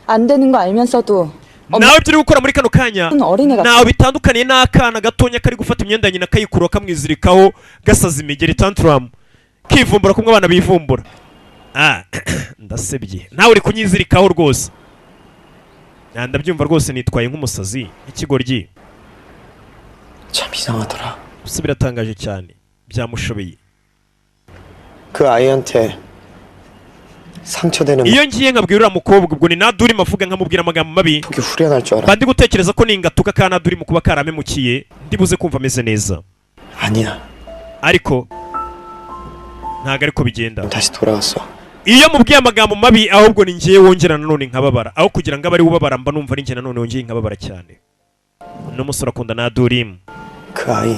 안 되는 거 알면서도 Nawe ibyo uri gukora muri kano kanya 어린애 같아. ntawe bitandukaniye n'akana gatonya kari gufata imyenda ya nyina akayikurura kamwizirikaho, gasaza imigeri, tantrum, kivumbura kumwe abana bivumbura. Ah, ndasebye, nawe uri kunyizirikaho rwose. Ah, ndabyumva rwose, nitwaye nk'umusazi, nk'ikigoryi. 참 이상하더라. Gusa biratangaje cyane, byamushobeye. 그 아이한테 상처되는 Iyo ngiye nkabwira uriya mukobwa, ubwo ni Nadurimo avuga, nkamubwira amagambo mabi, 속이 후련할 줄 알아. mba ndi gutekereza ko ningatuka ka Nadurimo kuba karamemukiye ndibuze kumva ameze neza. 아니야. Ariko ntabwo ariko bigenda. 다시 돌아왔어. Iyo mubwiye amagambo mabi, ahubwo ni ngewe wongera nanone nkababara, aho kugira ngo abe ari we ubabara, mba numva ari njye nanone wongeye nkababara cyane. Uno musore akunda Nadurimu. 그 아이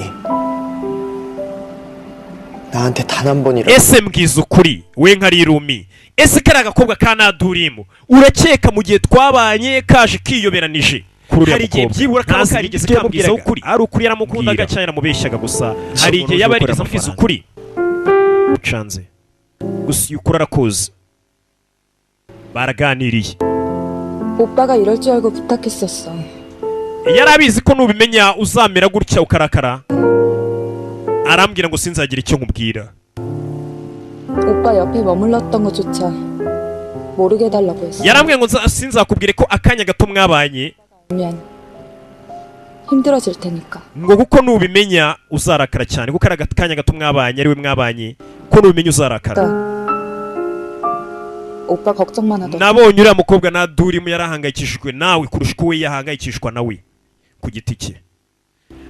나한테 단 한 번이라도 Ese mbwiza ukuri, we nka Rirumi, ese kariya agakobwa ka Nadurimu urakeka mu gihe twabanye kaje kiyoberanije Kuri uriya hari igihe mukobwa. byibura kaba Ntazi karigeze ibyo kambwizaho yamubwiraga. ukuri, ari ukuri yaramukundaga Mbwira. cyangwa yaramubeshyaga? Gusa hari igihe yaba yarigeze ambwiza ukuri ucanze gusa, iyo ukuri arakuzi. Baraganiriye. 오빠가 이럴 줄 알고 부탁했었어. Yari abizi ko nubimenya uzamera gutya ukarakara, arambwira ngo sinzagira icyo nkubwira. 오빠 옆에 머물렀던 것조차 모르게 해달라고 했어. Yarambwiye ngo sinzakubwire ko akanya gato mwabanye, 면 힘들어질 테니까. ngo kuko nubimenya uzarakara cyane, kuko ari akanya gato mwabanye, ari we mwabanye, ko nubimenya uzarakara. 오빠 걱정만 하더라. Nabonye uriya mukobwa Nadurimo yarahangayikishijwe nawe kurusha uko we yahangayikishwa nawe ku giti cye.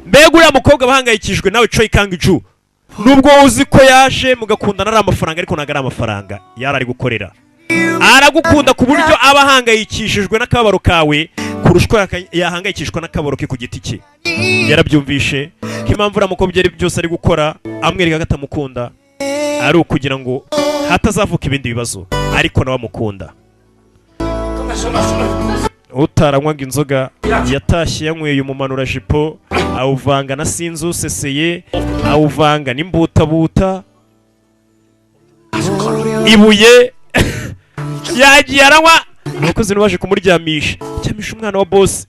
Mbega uriya mukobwa aba ahangayikishijwe nawe, Choi Kang Ju, nubwo wowe uzi ko yaje mugakundana ari amafaranga, ariko ntabwo ari amafaranga yari ari gukorera. Aragukunda ku buryo aba ahangayikishijwe n'akababaro kawe kurusha uko yahangayikishwa n'akababaro ke ku giti cye. Yarabyumvishe ko impamvu uriya mukobwa ibyo ari byose ari gukora amwereka ko atamukunda ari ukugira ngo hatazavuka ibindi bibazo, ariko nawe amukunda. Utaranywaga inzoga yatashye yanyweye umumanurajipo, awuvanga na sinzi useseye, awuvanga n'imbutabuta ibuye yagiye aranywa. Abakozi baje kumuryamisha, ryamisha umwana wa boss,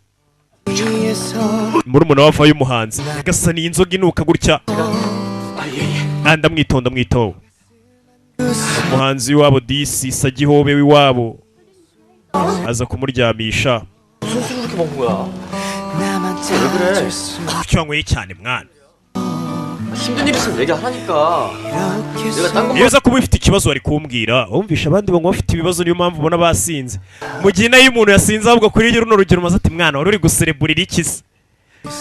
murumuna wa vayo umuhanzi. Nyagasani, iyi inzoga inuka gutya! Ndamwitonda, mwitaho umuhanzi w'iwabo disi Sagihobe w'iwabo aza kumuryamisha. 무슨 술을 그렇게 먹은 거야? 왜 그래? Icyo wanyweye cyane mwana? 힘든 일 있으면 얘기하라니까. 내가 딴 Iyo uza kuba ufite ikibazo wari kumbwira. Wumvisha abandi banywa bafite ibibazo, niyo mpamvu ubona basinze. Mu gihe nayo umuntu yasinze, ahubwo kuri runo rugero umaze ati: "Mwana, wari uri gusereburira iki se?"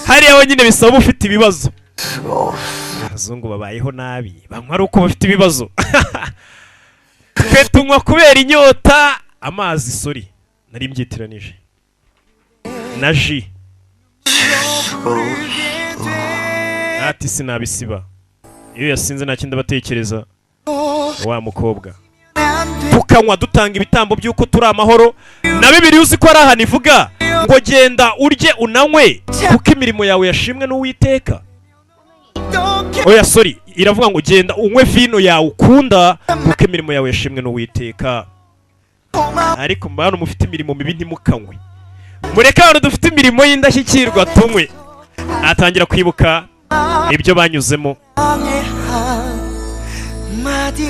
Hariya wenyine bisaba uba ufite ibibazo. Abazungu babayeho nabi, banywa ari uko bafite ibibazo. Twe tunywa kubera inyota. Amazi, sorry, nari mbyitiranije na ji. Ati sinabisiba. Iyo yasinze nta kindi abatekereza. Wa mukobwa, tukanywa dutanga ibitambo by'uko turi amahoro. Na Bibiliya uzi ko ari ahantu ivuga ngo: "Genda urye unanywe kuko imirimo yawe yashimwe n'Uwiteka"? Oya, sorry, iravuga ngo: "Genda unywe vino yawe ukunda kuko imirimo yawe yashimwe n'Uwiteka." Ariko mbana mufite imirimo mibi ntimukanywe, mureke abantu dufite imirimo y'indashyikirwa tunywe. Atangira kwibuka ibyo banyuzemo. 한마디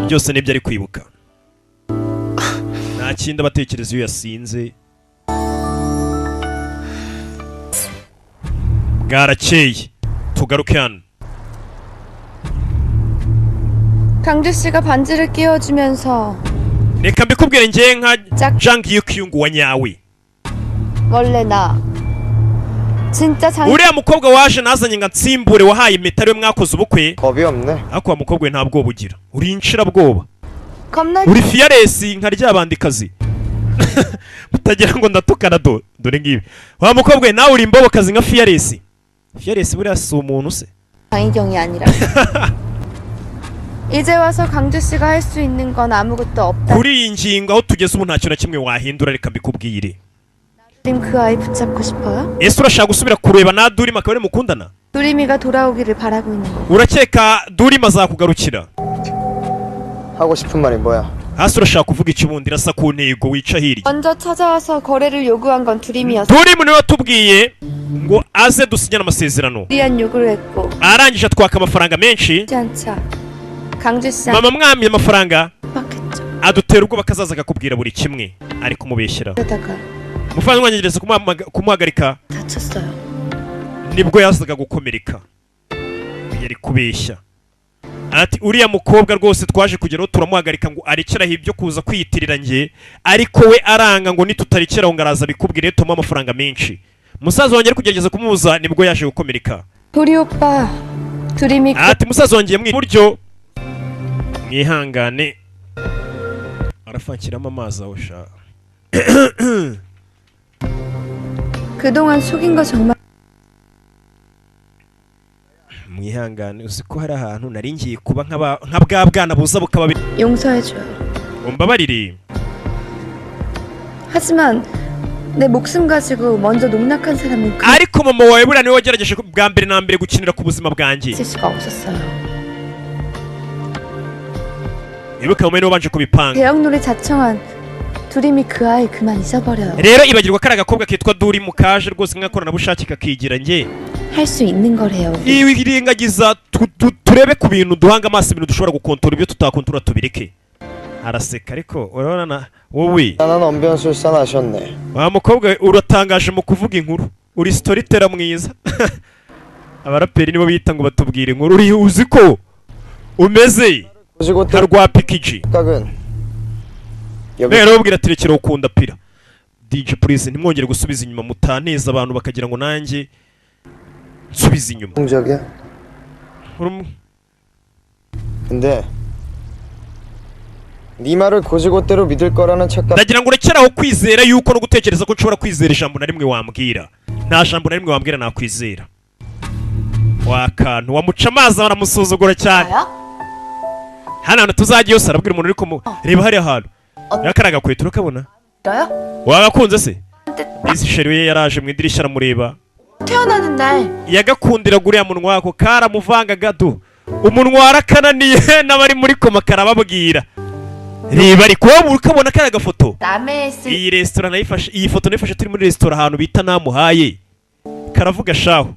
Byose nibyo ari kwibuka, nta kindi abatekereza iyo yasinze. Bwarakeye, tugaruke hano. 강주 씨가 반지를 끼워주면서 Reka mbikubwire njye nka Jang Yukyung wa nyawe. 원래 나 진짜 장 Uriya mukobwa waje nazanye nka nsimbure wahaye impeta ariwe mwakoze ubukwe. 겁이 없네. Ariko wa mukobwa we nta bwoba ugira, uri inshirabwoba. 겁나 Uri fearless nka ryabandikazi utagira ngo ndatukana. Do dore ngibi, wa mukobwa we, nawe uri imbobokazi nka fearless. Fearless buriya si umuntu se? 강희경이 아니라 이제 와서 강주 씨가 할 수 있는 건 아무것도 없다. Kuri iyi ngingo aho tugeze ubu nta kintu na kimwe wahindura, reka mbikubwire. 지금 그 아이 붙잡고 싶어요? Ese urashaka gusubira kureba na Durima akaba ari mukundana? 두림이가 돌아오기를 바라고 있는 거. Urakeka Durima azakugarukira? 하고 싶은 말이 뭐야? Hasi urashaka kuvuga iki ubundi? Irasa ku ntego, wica hirya. 먼저 찾아와서 거래를 요구한 건 두림이었어. Durimu niwe watubwiye ngo aze dusinyane amasezerano. 무리한 요구를 했고 Arangije atwaka amafaranga menshi. 쉽지 않자 강주 씨 Mama mwamye amafaranga 압박했죠. adutera ubwoba akazaza akakubwira buri kimwe, ari kumubeshyera. 그러다가 Umuvandimwe wanjye agerageza kumuhagarika. 다쳤어요. Nibwo yazaga gukomereka. Yari kubeshya ati: "Uriya mukobwa rwose twaje kugeraho turamuhagarika ngo arekeraho ibyo kuza kwiyitirira njye, ariko we aranga ngo nitutarekeraho ngo araza abikubwire, tumuhe amafaranga menshi." Musaza wanjye ari kugerageza kumubuza, nibwo yaje gukomereka. 도리 오빠 두림이 Ati musaza wanjye mwi buryo mwihangane arafakiramo amazi aho sha. 그동안 속인 거 정말 Mwihangane, uzi ko hari ahantu nari ngiye kuba nka bwa bwana buza bukaba 용서해줘요. Umbabarire. 하지만 내 목숨 가지고 먼저 농락한 사람은 그 Ariko mama wawe buriya niwe wagerageje bwa mbere na mbere gukinira ku buzima bwanjye. 있을 수가 없었어요. Ibuka mama niwe wabanje kubipanga. 대학놀이 자청한 두림이 그 아이 그만 잊어버려요. Rero ibagirwa kariya gakobwa kitwa Duri mukaje rwose nk'akoranabushake kakigira njye. 할 수 있는 걸 해요. Irengagiza, turebe ku bintu duhanga amaso, ibintu dushobora gukontorora, ibyo tutakontorora tubireke. Araseka, ariko urabona na wowe. 나는 언변술사나셨네. Wa mukobwa we, uratangaje mu kuvuga inkuru, uri storyteller mwiza. Abaraperi nibo bita ngo batubwire inkuru. Uri uzi ko umeze 보시고 nka rwa pikiji. 딱은 여기 Rero babwira ati: "Rekera ukunda pira." DJ, please, ntimwongere gusubiza inyuma, mutaneza abantu bakagira ngo nanjye nsubize inyuma. 동작이야. Uri 근데 네 말을 곧이곧대로 믿을 거라는 착각. Ndagira ngo urekere aho kwizera yuko no gutekereza ko nshobora kwizera ijambo na rimwe wambwira. Nta jambo na rimwe wambwira nakwizera. Wakantu wamuca amazi, baramusuzugura cyane. 나야? Hano hantu tuzajya yose, arabwira umuntu uri kumu reba hariya hantu, reba kariya gakweto, urakabona? 너요? Wagakunze se? Izi chéri we yaraje mu idirishya aramureba. 태어나는 날 Yagakundiraga uriya munwa wako, karamuvangaga du, umunwa warakananiye n'abari muri koma karababwira. Reba ariko wowe ukabona kariya gafoto. 남의 쓸 Iyi resitora nayifashe, iyi foto nayifashe turi muri resitora ahantu bita Namuhaye. Karavuga shaho,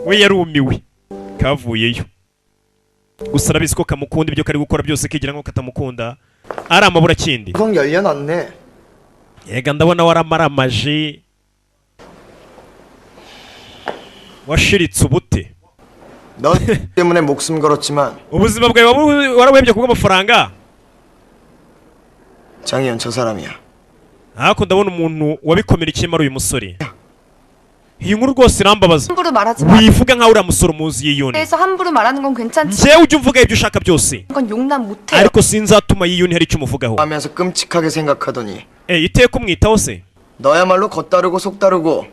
we yarumiwe, kavuyeyo. Gusa arabizi ko kamukunda, ibyo kari gukora byose kigira ngo katamukunda ari amaburakindi. 뚜껑 열려놨네. Yega, ndabona waramaramaje, washiritse ubute. 너 때문에 목숨 걸었지만 Ubuzima bwawe warabuhebye kubw'amafaranga. 장희연 저 사람이야. Ariko ndabona umuntu wabikomerekeyemo ari uyu musore. Iyi nkuru rwose irambabaza. 함부로 말하지 마. Wivuga nkaho uriya musore umuzi, Yiyuni. 그래서 함부로 말하는 건 괜찮지. Njyewe ujya umvuga ibyo ushaka byose, 건 용납 못해요. ariko sinzatuma Yiyuni hari icyo umuvugaho. 하면서 끔찍하게 생각하더니 Eh, iteka umwitaho se. 너야말로 겉다르고 속다르고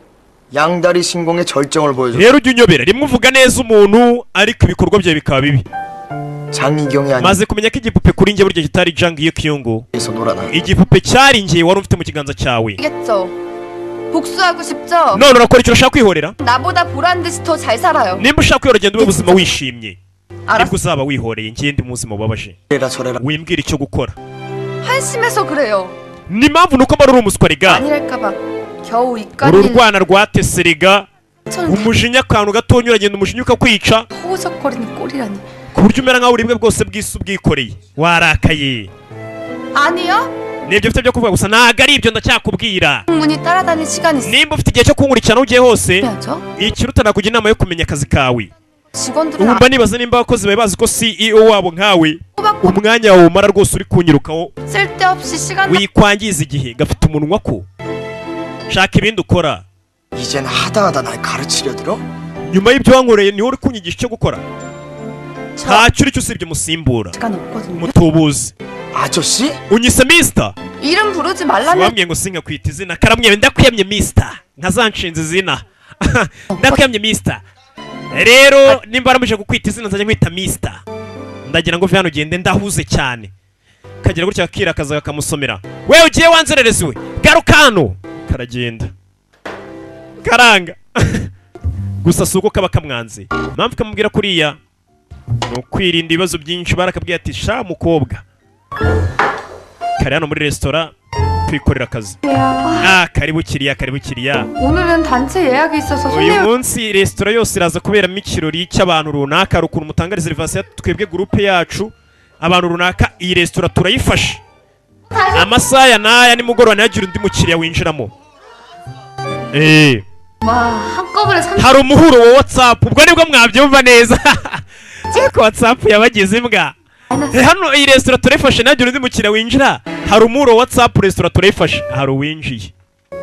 양다리 신공의 절정을 보여줘. Rero ujya unyobera, rimwe uvuga neza umuntu ariko ibikorwa byawe bikaba bibi. 장희경이 아닌 Maze kumenya ko igipupe kuri njye burya kitari Jang Kyungu. 에서 놀아나. Igipupe cyari njye wari ufite mu kiganza cyawe. 알겠죠? 복수하고 싶죠? None urakora icyo urashaka kwihorera. 나보다 보란 듯이 더 잘 살아요. Nimba ushaka kwihorera, genda ube ubuzima wishimye, 알았어. nibwo uzaba wihoreye. Njye ndi mu buzima bubabaje. 이래라 저래라. Wimbwira icyo gukora. 한심해서 그래요. Ni impamvu nuko mba uri umuswa rega. 아니랄까봐 겨우 Uru 이까지 rwana rwatese rega. 처럼 Umujinya, akantu gatonya uragenda umujinya ukakwica, 허우적거리는 꼴이라니. ku buryo umera nkaho uburibwe bwose bw'isi ubwikoreye warakaye. 아니요? Nibyo mfite byo kuvuga gusa, ntabwo ari ibyo, ndacyakubwira. 충분히 따라다닐 시간이 Nimba ufite igihe cyo kunkurikirana aho ugiye hose, 있어야죠. ikiruta nakugira inama yo kumenya akazi kawe. 직원들은 Ubu mba nibaza nimba abakozi bawe bazi ko CEO wabo nkawe 꼬박꼬박 umwanya wawe umara rwose uri kunyirukaho. 쓸데없이 시간 Wikwangiza igihe, gafite umunwa ko shaka ibindi ukora. 이젠 하다 하다 날 가르치려 들어? Nyuma y'ibyo wankoreye niwe uri kunyigisha icyo gukora? Ntacyo uri cyo usibye umusimbura. 시간 없거든요. Umutubuzi. 아저씨? Unyise mister? 이름 부르지 말라면 Wambwiye ngo sinkakwita izina, karamwemye. Ndakwiyamye mister, ntazanshinza izina, ndakwiyamye mister. Rero nimba waramuje kukwita izina, nzajya nkwita mister. Ndagira ngo uve hano ugende, ndahuze cyane. Kagira gutya kakirakaza, kakamusomera: "We ugiye wanzererezi we, garuka hano." Karagenda karanga. Gusa si uko kaba kamwanze, impamvu kamubwira kuriya ni ukwirinda ibibazo byinshi. Barakabwiye ati: "Sha mukobwa." Kari hano muri resitora kwikorera akazi. Ah, karibu kiriya, karibu kiriya. 오늘은 단체 예약이 있어서 Uyu 손님 munsi resitora yose iraza kuberamo ikirori cy'abantu runaka. Hari ukuntu mutanga reservation, twebwe groupe yacu abantu runaka, iyi resitora turayifashe amasaha ya n'aya nimugoroba, ntihagire undi mukiriya winjiramo. 와, 한꺼번에 3 Hari umuhuro wa WhatsApp, ubwo nibwo mwabyumva neza, ariko WhatsApp yabagize imbwa. Hano iyi resitora turayifashe, ntihagire undi mukiriya winjira. Hari umuhuro wa WhatsApp, resitora turayifashe. Hari uwinjiye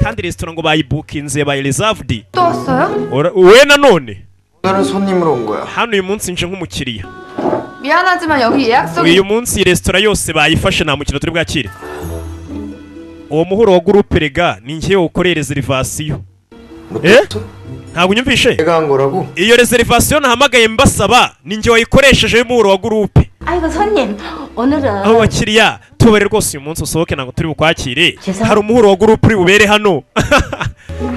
kandi resitora ngo bayibukinze, bayireserved. 또 왔어요? We nanone? 오늘은 손님으로 온 거야. Hano uyu munsi nje nk'umukiriya. 미안하지만 여기 예약석이 Uyu munsi iyi resitora yose bayifashe, nta mukiriya turi bwakire. Uwo muhuro wa groupe rega ni njyewe ukoreye reservation. Eh, ntabwo unyumvishe? 내가 한 거라고? Iyo reservation nahamagaye mbasaba ni njye wayikoresheje y'umuhuro wa groupe. 아이고 손님 오늘은 Aho bakiriya tubare rwose, uyu munsi usohoke, ntabwo turi bukwakire, hari umuhuro wa groupe uri bubere hano.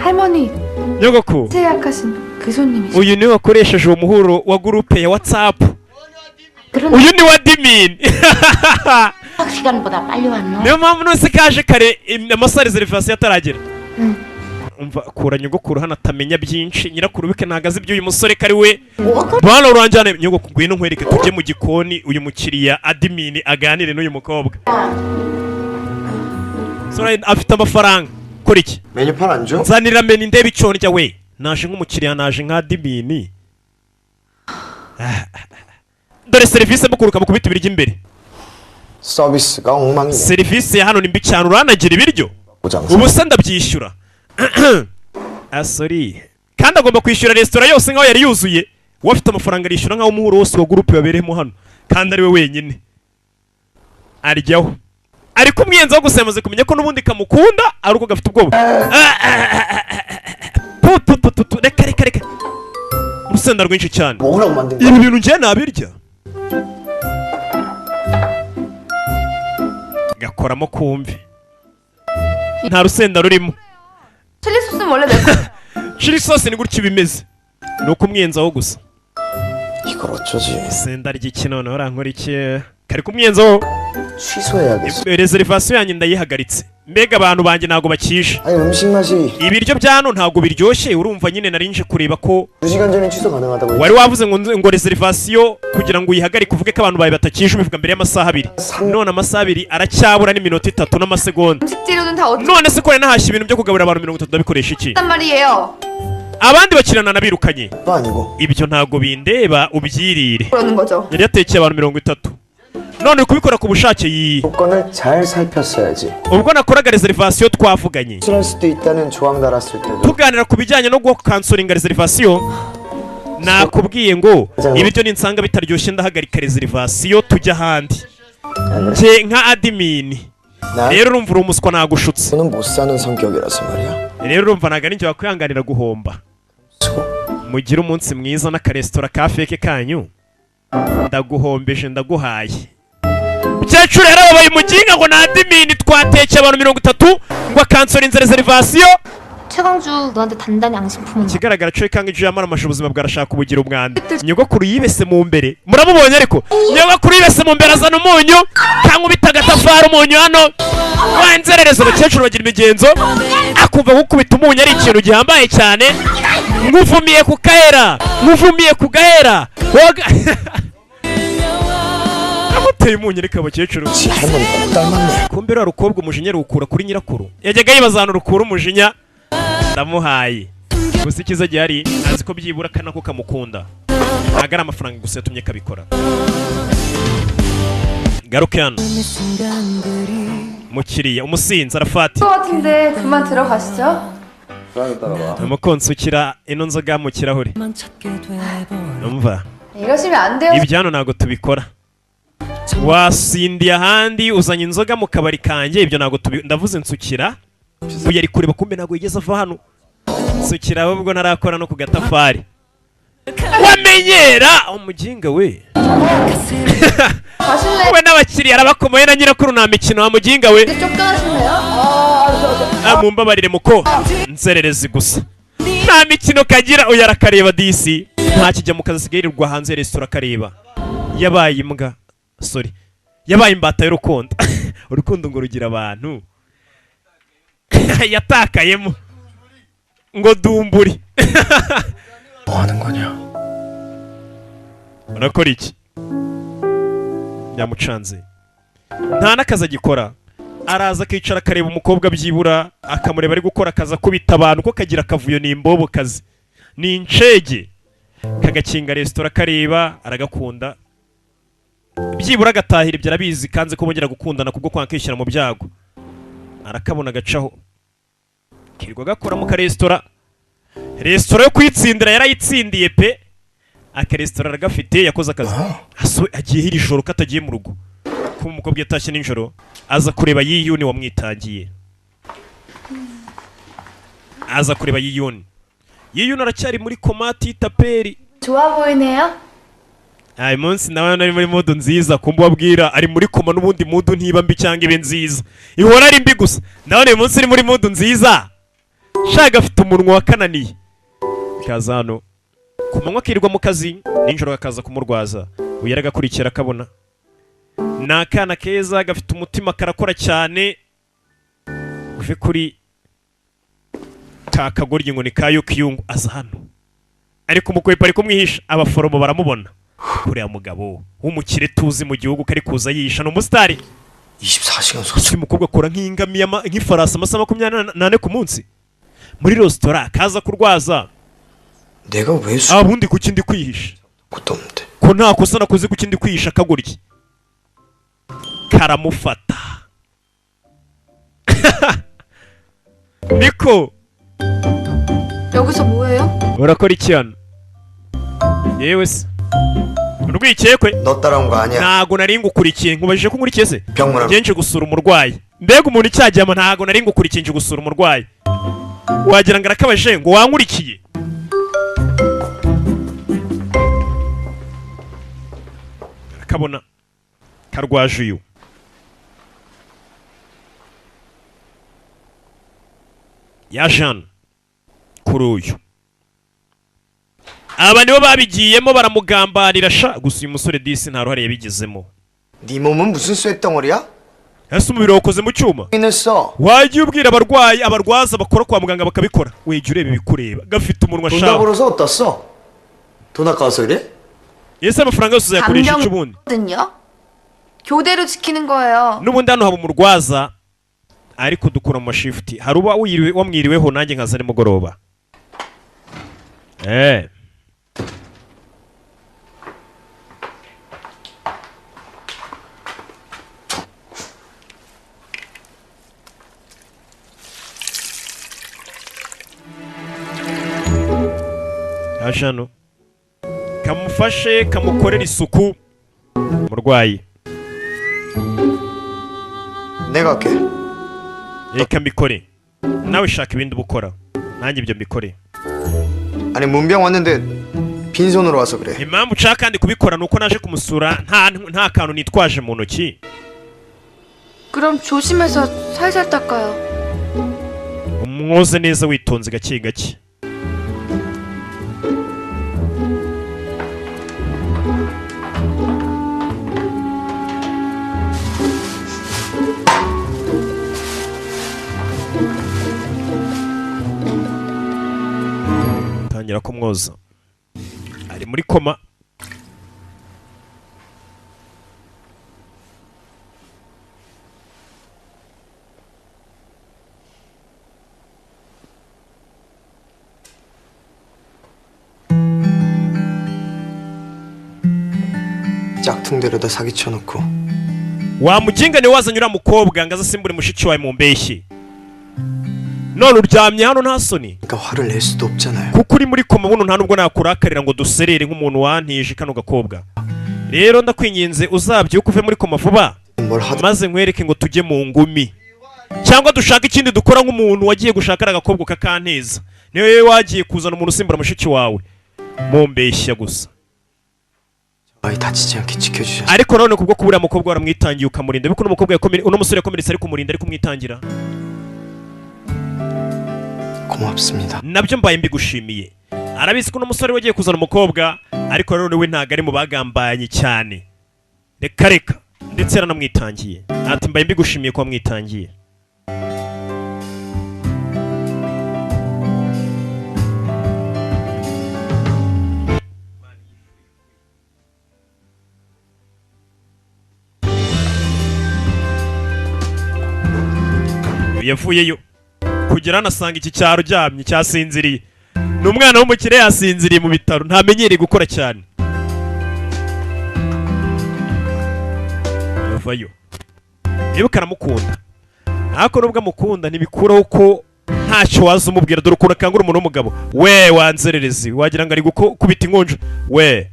할머니 Nyogoku, 단체 예약하신 그 손님이시죠? uyu niwe wakoresheje uwo muhuro wa groupe ya WhatsApp, uyu ni wa admin. 시간보다 빨리 왔노? Niyo mpamvu nose kaje kare amasaha reservation ataragera. Umva, kura nyogokuru hano atamenya byinshi. Nyirakuru bike ntabwo azi iby'uyu musore ko ari we. Bana uranjyane nyogokuru, ngwino nkwereke, tujye mu gikoni, uyu mukiriya admin aganire n'uyu mukobwa. Sora afite amafaranga, kora iki? 메뉴판 안 줘? Nzanira menu ndebe icyo ndya. We, naje nk'umukiriya, naje nka admin. Dore serivisi mukuruka mukubita ibiryo imbere. 서비스가 엉망이네. Serivisi ya hano ni mbi cyane, uranagira ibiryo. 장사. Ubu se ndabyishyura? Asori kandi agomba kwishyura resitora yose nkaho yari yuzuye. We afite amafaranga, arishyura nkaho umuhuro wose wa groupe wabereyemo hano kandi ari we wenyine. Aryaho ariko umwiyenzaho gusa, yamaze kumenya ko n'ubundi kamukunda ari uko gafite ubwoba. Ah, ah, ah, ah, ah, pu, pu, pu, pu, pu, reka, reka, reka, urusenda rwinshi cyane. 먹으라고 만든 거야. Ibi bintu njye nabirya? Gakoramo kumve nta rusenda rurimo. 칠리 소스는 원래 매콤. Chili sauce ni gutya iba imeze, ni uko umwiyenzaho gusa. 이걸 어쩌지? Senda ry'iki noneho urankora iki? Kari kumwiyenzaho. 취소해야겠어. Reservation yanjye ndayihagaritse, mbega abantu banjye ntabwo bakishe. 아니, 음식 맛이 Ibiryo bya hano ntabwo biryoshye. Urumva nyine nari nje kureba ko 2시간 전에 취소 가능하다고 wari wavuze ngo reservation kugira ngo uyihagarike uvuge ko abantu bawe batakishe, ubivuga mbere y'amasaha 2. None amasaha 2 aracyabura n'iminota 3 n'amasegonda. 음식 재료는 다 어쨌단 None se ko nari nahashye ibintu byo kugaburira abantu 30, ndabikoresha iki? 말이에요. Abandi bakirana nabirukanye. 도 아니고 Ibyo ntabwo bindeba, ubyirire. 그러는 거죠. Yari yatekeye abantu 30, none uri kubikora ku bushake yi. 조건을 잘 살폈어야지. Ubwo nakoraga reservation twavuganye 취소할 수도 있다는 조항 달았을 때도 tuganira ku bijyanye no gukansoringa reservation, nakubwiye ngo ibiryo ninsanga bitaryoshye ndahagarika reservation tujya ahandi. 안 그래? Nge nka admin 나 rero urumva uri umuswa, nagushutse. 돈은 못 사는 성격이라서 말이야. Rero urumva ntabwo ari njye wakwihanganira guhomba. 수고. Mugire umunsi mwiza n'akaresitora ka fake kanyu, ndaguhombeje, ndaguhaye. Mukecuru yarababaye, umuginga ngo ni admin, twatekeye abantu 30 ngo akansorinze reservation. 최강주 너한테 단단히 앙심 품은 Ikigaragara cyo kanga icyo yamaramashe ubuzima bwarashaka kubugira umwanda. Nyogokuru yibese mu mbere, muramubonye, ariko nyogokuru yibese mu mbere azana umunyu, kankubita agatafari umunyu hano wanzerereza. Abakecuru bagira imigenzo, akumva gukubita umunyu ari ikintu gihambaye cyane. Nkuvumiye ku kahera, nkuvumiye ku gahera woga, amuteye umunyu. Ariko abakecuru 지 할머니 꼭 닮았네. Kumbe ruriya rukobwa umujinya ruwukura kuri nyirakuru, yajyaga yibaza ahantu rukura umujinya. Ndamuhaye gusa, icyiza gihari azi ko byibura akana ko kamukunda, ntabwo ari amafaranga gusa yatumye kabikora. Garuke hano mukiriya umusinzi arafata. 것 같은데 그만 들어가시죠. Umukunzi ukira ino nzoga mu kirahure, umva. 이러시면 안 돼요. Ibyo hano ntabwo tubikora, wasindiye ahandi uzanye inzoga mu kabari kanjye, ibyo ntabwo tubi. Ndavuze nsukira. Uyu ari kureba, kumbe ntabwo yigeze ava hano. Nsukira ahubwo ntarakora no ku gatafari, wamenyera umuginga we. 가실래요? We n'abakiriya arabakomoye na nyirakuru, nta mikino wa muginga we. 이제 쫓겨나실래요? Ah, mumbabarire muko nzererezi gusa, nta mikino kagira. Uyu arakareba disi, ntakijya mu kazi, asigaye yirirwa hanze ya resitora akareba. Yabaye imbwa, sorry, yabaye imbata y'urukundo. Urukundo ngo rugira abantu yatakayemo ngo dumburi. 뭐 하는 거냐? Urakora iki? Yamucanze, nta n'akazi agikora, araza akicara akareba umukobwa, byibura akamureba ari gukora akazi, akubita abantu ko kagira akavuyo, ni imbobo kazi, ni incege. Kagakinga resitora kareba, aragakunda byibura agatahira ibyo arabizi, kanze ko bongera gukundana kubwo kwanga kwishyira mu byago. Arakabona agacaho, kirirwa gakora mu karesitora, resitora yo kwitsindira yarayitsindiye pe, akaresitora aragafite, yakoze akazi. Agiye iri joro ko atagiye mu rugo? Kuba umukobwa yatashye nijoro aza kureba Yiyuni wamwitangiye, aza kureba Yiyuni. Yiyuni aracyari muri koma titaperi. 좋아 보이네요. Uyu munsi nawe ari muri mood nziza. Kumva ubabwira ari muri koma n'ubundi mood ntiba mbi cyangwa ibe nziza, ihora ari mbi gusa. Ndabona uyu munsi uri muri mood nziza, shaka afite umunwa wakananiye. Kaza hano ku manywa akirirwa mu kazi, nijoro akaza kumurwaza. Uyu yaragakurikira akabona ni akana keza, gafite umutima, karakora cyane. Uve kuri ka kagoryi ngo ni ka Yukiyungu. Aza hano ariko umukwepa ari kumwihisha, abaforomo baramubona. Kuriya mugabo w'umukire tuzi mu gihugu kari kuza yihisha ni umusitari. 24시간 소주. Uyu mukobwa akora nk'ingamiya nk'ifarasi amasaha 24 ku munsi muri resitora, akaza kurwaza. 내가 왜 술? Ubundi kuki ndi kwihisha? 것도 없는데. Ko nta kosa nakoze, kuki ndi kwihisha? Akagoryi karamufata niko. 여기서 뭐해요? Urakora iki hano? Yewe se, Urwikekwe. 너 따라온 거 아니야. Ntago nari ngukurikiye. Nkubajije ko nkurikiye se? 병문안. Njye nje gusura umurwayi. Mbega umuntu icyagiyama! Ntago nari ngukurikiye, nje gusura umurwayi. Wagira ngo arakabaje ngo wankurikiye. Arakabona karwaje uyu yaje hano kuri uyu. Aba nibo babigiyemo baramugambanira sha. Gusa uyu musore disi nta ruhare yabigizemo. 네 몸은 무슨 쇳덩어리야? Ese umubiri wakoze mu cyuma? 을 써. Wajya ubwira abarwayi, abarwaza bakora kwa muganga bakabikora. Wejya ureba ibikureba, gafite umunwa 돈 다 sha. 벌어서 어디다 써? 돈 아까워서 그래? Ese amafaranga yose uzayakoresha iki ubundi? 감정거든요. 교대로 지키는 거예요. N'ubundi hano haba umurwaza, ariko dukura mu mashifuti. Hari uba wamwiriweho, nanjye nkaza nimugoroba. Yaje hano kamufashe kamukorere isuku umurwayi. 내가 할게. Reka mbikore, nawe shaka ibindi uba ukora, nanjye ibyo mbikore. 아니 문병 왔는데 빈손으로 와서 그래. Impamvu nshaka kandi kubikora ni uko naje kumusura nta kantu nitwaje mu ntoki. 그럼 조심해서 살살 닦아요. Umwoze neza witonze, gake gake. Tangira kumwoza, ari muri koma. 짝퉁 데려다 사기쳐놓고 Wa muginga, niwe wazanye uriya mukobwa ngo aze asimbure mushiki wawe mu mbeshyi, none uryamye hano, nta soni? 그러니까 화를 낼 수도 없잖아요. Kuko uri muri koma buno, nta nubwo nakurakarira ngo duserere nk'umuntu wantije kano gakobwa. Rero ndakwinginze, uzabyuke uve muri koma vuba, 뭘 하든 maze nkwereke ngo tujye mu ngumi cyangwa dushake ikindi dukora, nk'umuntu wagiye gushaka ari agakobwa kakanteza. Niwe wagiye kuzana umuntu usimbura mushiki wawe mumbeshya gusa. 아이 다치지 않게 지켜주셔서 Ariko none kubwo kuba uriya mukobwa waramwitangiye ukamurinda, kuko uno mukobwa uno musore yakomeretse ari kumurinda, ari kumwitangira, 고맙습니다. nabyo mbaye mbigushimiye. Arabizi ko uno musore wagiye kuzana umukobwa, ariko nanone we ntabwo ari mu bagambanye cyane, reka reka, ndetse yaranamwitangiye. Ati mbaye mbigushimiye ko wamwitangiye. Yavuyeyo kugera hano asanga iki cyaro uryamye cyasinziriye. Ni umwana w'umukire, yasinziriye mu bitaro, ntamenyereye gukora cyane. Yavayo, niba aramukunda, ariko nubwo amukunda ntibikuraho ko ntacyo waza umubwira. Dore ukuntu akangura umuntu w'umugabo we wanzererezi, wagira ngo ari gukubita inkonjo we.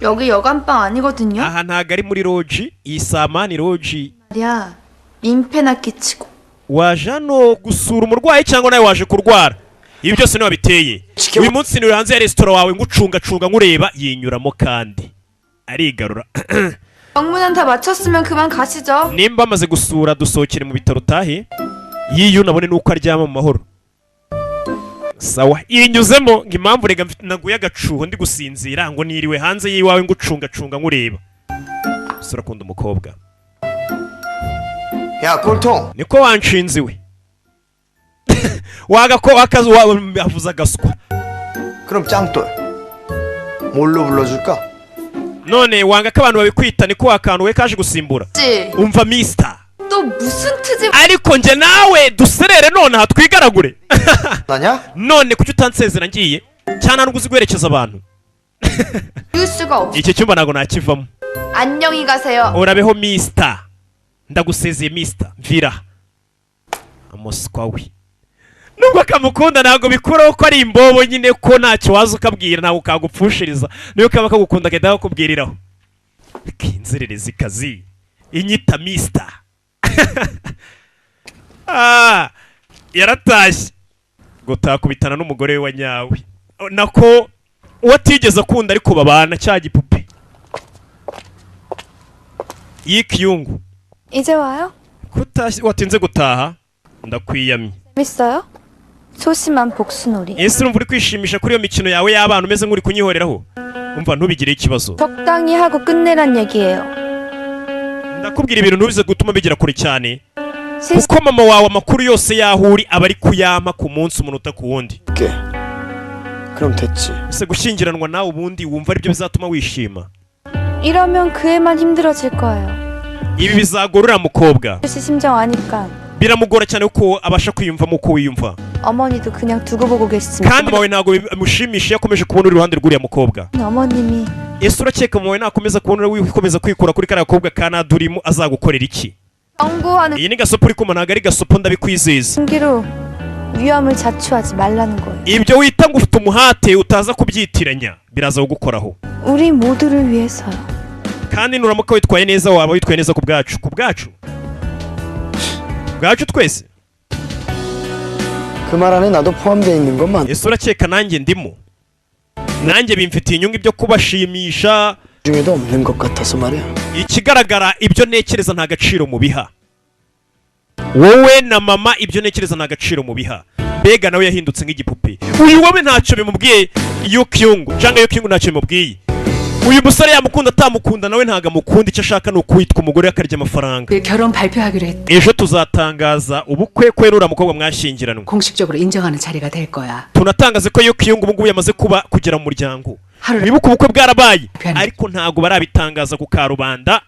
여기 여관방 아니거든요. Aha ntabwo ari muri lodge, iyi samani lodge. 말이야. 민폐나 끼치고. Waje hano gusura umurwayi cyangwa nawe waje kurwara? Ibi byose niwe wabiteye. Uyu munsi ni hanze ya resitora wawe ngucungacunga nkureba. Yinyuramo kandi arigarura. 병문안 다 마쳤으면 그만 가시죠. Nimba amaze gusura, dusohokere mu bitaro utahe. Yiyo unabone nuko aryama mu mahoro. Sawa, yinyuzemo ngo impamvu rega naguye agacuho ndi gusinzira, ngo niriwe hanze y'iwawe ngucungacunga nkureba. Umusore akunda umukobwa. 야 꼴통. Niko wanshinze we wagako wakazi avuze agaswa. 그럼 짱돌. 뭘로 불러줄까? None wanga ko abantu babikwita? Niko wakantu we kaje gusimbura. 지. Umva mister. 또 무슨 트집? Ariko njye nawe duserere nonaha twigaragure. 나냐? None kuki utansezera ngiye cyane? Nubwo uzi guherekeza abantu. 이을 수가 없어. Iki cyumba ntabwo nakivamo. 안녕히 가세요. Urabeho mister, ndagusezeye mister. Mvira amuswa we. Nubwo kamukunda ntabwo bikuraho ko ari imbobo nyine, ko ntacyo waza ukabwira, ntabwo kagupfushiriza. Niyo kaba kagukunda gahita kakubwiriraho. Kinzererezi kazi inyita mister. Ah, yaratashye gutakubitana n'umugore we wa nyawe, nako uwo atigeze akunda ariko babana, cya gipupe yikiyungu. 이제 와요? Kutashye watinze gutaha, ndakwiyamye. 재밌어요? 소심한 복수놀이. Ese urumva uri kwishimisha kuri iyo mikino yawe y'abana, umeze nk'uri kunyihoreraho? Umva, ntubigire ikibazo. 적당히 하고 끝내란 얘기예요. Ndakubwira ibintu ntubize gutuma bigera kure cyane, kuko mama wawe amakuru yose y'aho uri aba ari kuyampa ku munsi, umunota ku wundi. 게 그럼 됐지. Ese gushyingiranwa nawe ubundi wumva aribyo bizatuma wishima? 이러면 그 애만 힘들어질 거예요. Ibi bizagora uriya mukobwa. 씨 심정 아니까 Biramugora cyane kuko abasha kwiyumvamo uko wiyumva. 어머니도 그냥 두고 보고 계시지만 Kandi mama wawe ntabwo bimushimisha iyo akomeje kubona uri iruhande rw'uriya mukobwa. 어머님이 Ese urakeka mama wawe nakomeza kubona uri wikomeza kwikura kuri kariya gakobwa ka Nadurimo azagukorera iki? 경고하는 Iyi ni gasopo uri kuma, ntabwo ari gasopo, ndabikwizeza. 기로 위험을 자초하지 말라는 거예요. Ibyo wita ngo ufite umuhate, utaza kubyitiranya, biraza kugukoraho. 우리 모두를 위해서요. Kandi nuramuka witwaye neza, waba witwaye neza ku bwacu, ku bwacu bwacu twese. 그 말 안에 나도 포함되어 있는 것만 Ese urakeka nanjye ndimo? Nanjye bimfitiye inyungu ibyo kubashimisha. 중에도 없는 것 같아서 말이야. Ikigaragara, ibyo ntekereza nta gaciro mubiha, wowe na mama. Ibyo ntekereza nta gaciro mubiha. Mbega nawe yahindutse nk'igipupe uyu. Wowe ntacyo bimubwiye Yukyungu cyangwa Yukyungu ntacyo bimubwiye. Uyu musore yamukunda atamukunda, nawe ntabwo amukunda. Icyo ashaka ni ukwitwa umugore, akarya amafaranga. 그 결혼 발표하기로 했. Ejo tuzatangaza ubukwe kwe n'uriya mukobwa mwashyingiranwe. 공식적으로 인정하는 자리가 될 거야. Tunatangaze ko Yukyungu ubu ngubu yamaze kuba kugera mu muryango. Wibuke ubukwe bwarabaye, ariko ntabwo barabitangaza ku karubanda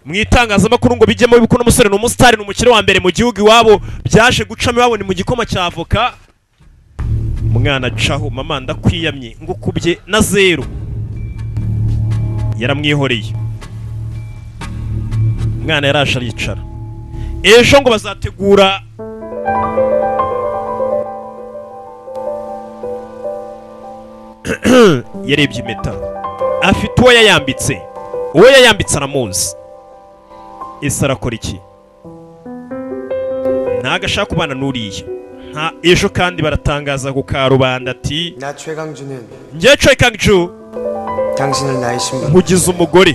mu itangazamakuru ngo bijyemo. Wibuke uno musore ni umusitari, ni umukire wa mbere mu gihugu. Iwabo byaje gucamo, iwabo ni mu gikoma cya avoka. Umwana acaho, mama ndakwiyamye, ngo ukubye na zeru. Yaramwihoreye. Umwana yaraje aricara. Ejo ngo bazategura yarebye impeta, afite uwo yayambitse, uwo yayambitse aramuzi. Ese arakora iki? Ntago ashaka kubana n'uriya nta ejo. Kandi baratangaza ku karubanda ati 나 최강주는 njye Choi Kang-ju 당신을 나의 신부 nkugize umugore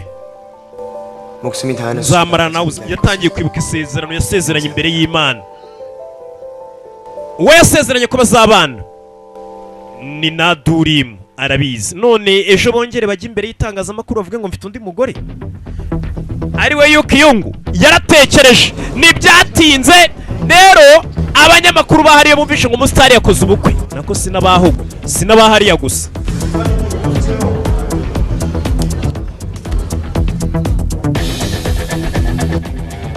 목숨이 다하는 nzamara nawe. Yatangiye kwibuka isezerano yasezeranye imbere y'Imana. Uwo yasezeranye ko bazabana ni Nadurimu, arabizi. None ejo bongere bajye imbere y'itangazamakuru bavuge ngo mfite undi mugore ari we Yukiyungu. Yaratekereje, ntibyatinze rero abanyamakuru bahariye bumvishe ngo umusitari yakoze ubukwe. Nako sinabaho, sinabahariya gusa.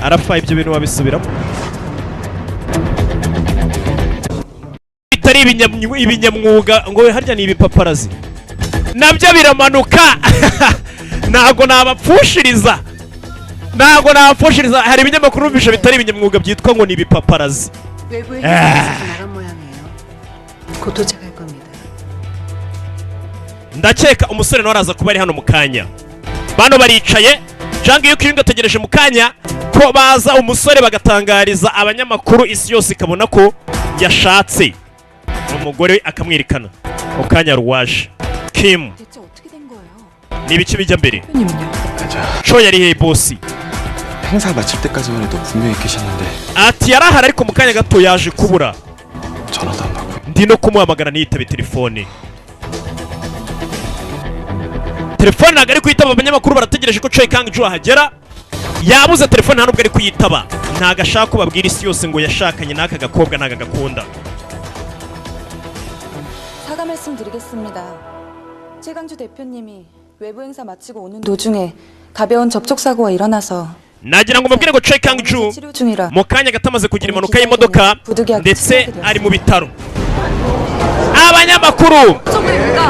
Arapfa, ibyo bintu wabisubiramo bitari ibinyamwuga ngo harya ni ibipaparazi, nabyo biramanuka. Ntabwo nabapfushiriza, ntabwo nabapfushiriza. Hari ibinyamakuru numvishe bitari ibinyamwuga byitwa ngo ni ibipaparazi. 외부 회사에서 나간 모양이에요. 곧 도착할 겁니다. Ndakeka umusore nawe araza kuba ari hano mu kanya. Bano baricaye, Jang Yukyung ategereje mu kanya ko baza umusore bagatangariza abanyamakuru, isi yose ikabona ko yashatse umugore we, akamwerekana mu kanya. Ruwaje Kim. 대체 어떻게 된 거예요? Ni ibiki bijya mbere? Cho yari he, bosi? 행사 마칠 때까지만 해도 분명히 계셨는데 Ati yarahari, ariko mu kanya gato yaje kubura. 전화도 안 받고 Ndi no kumuhamagara ntiyitabe telefone. Telefone ntabwo ari kuyitaba. Abanyamakuru barategereje ko Choi Kang Ju ahagera, yabuze telefone, nta nubwo ari kuyitaba. Ntabwo ashaka ko babwira isi yose ngo yashakanye n'aka gakobwa, ntabwo agakunda. 사과 말씀드리겠습니다. 최강주 대표님이 외부 행사 마치고 오는 도중에 가벼운 접촉 사고가 일어나서 Nagira ngo mubwire ngo Choi Kang Ju 치료 중이라 mu kanya gato amaze kugira impanuka y'imodoka, ndetse ari mu bitaro. Abanyamakuru,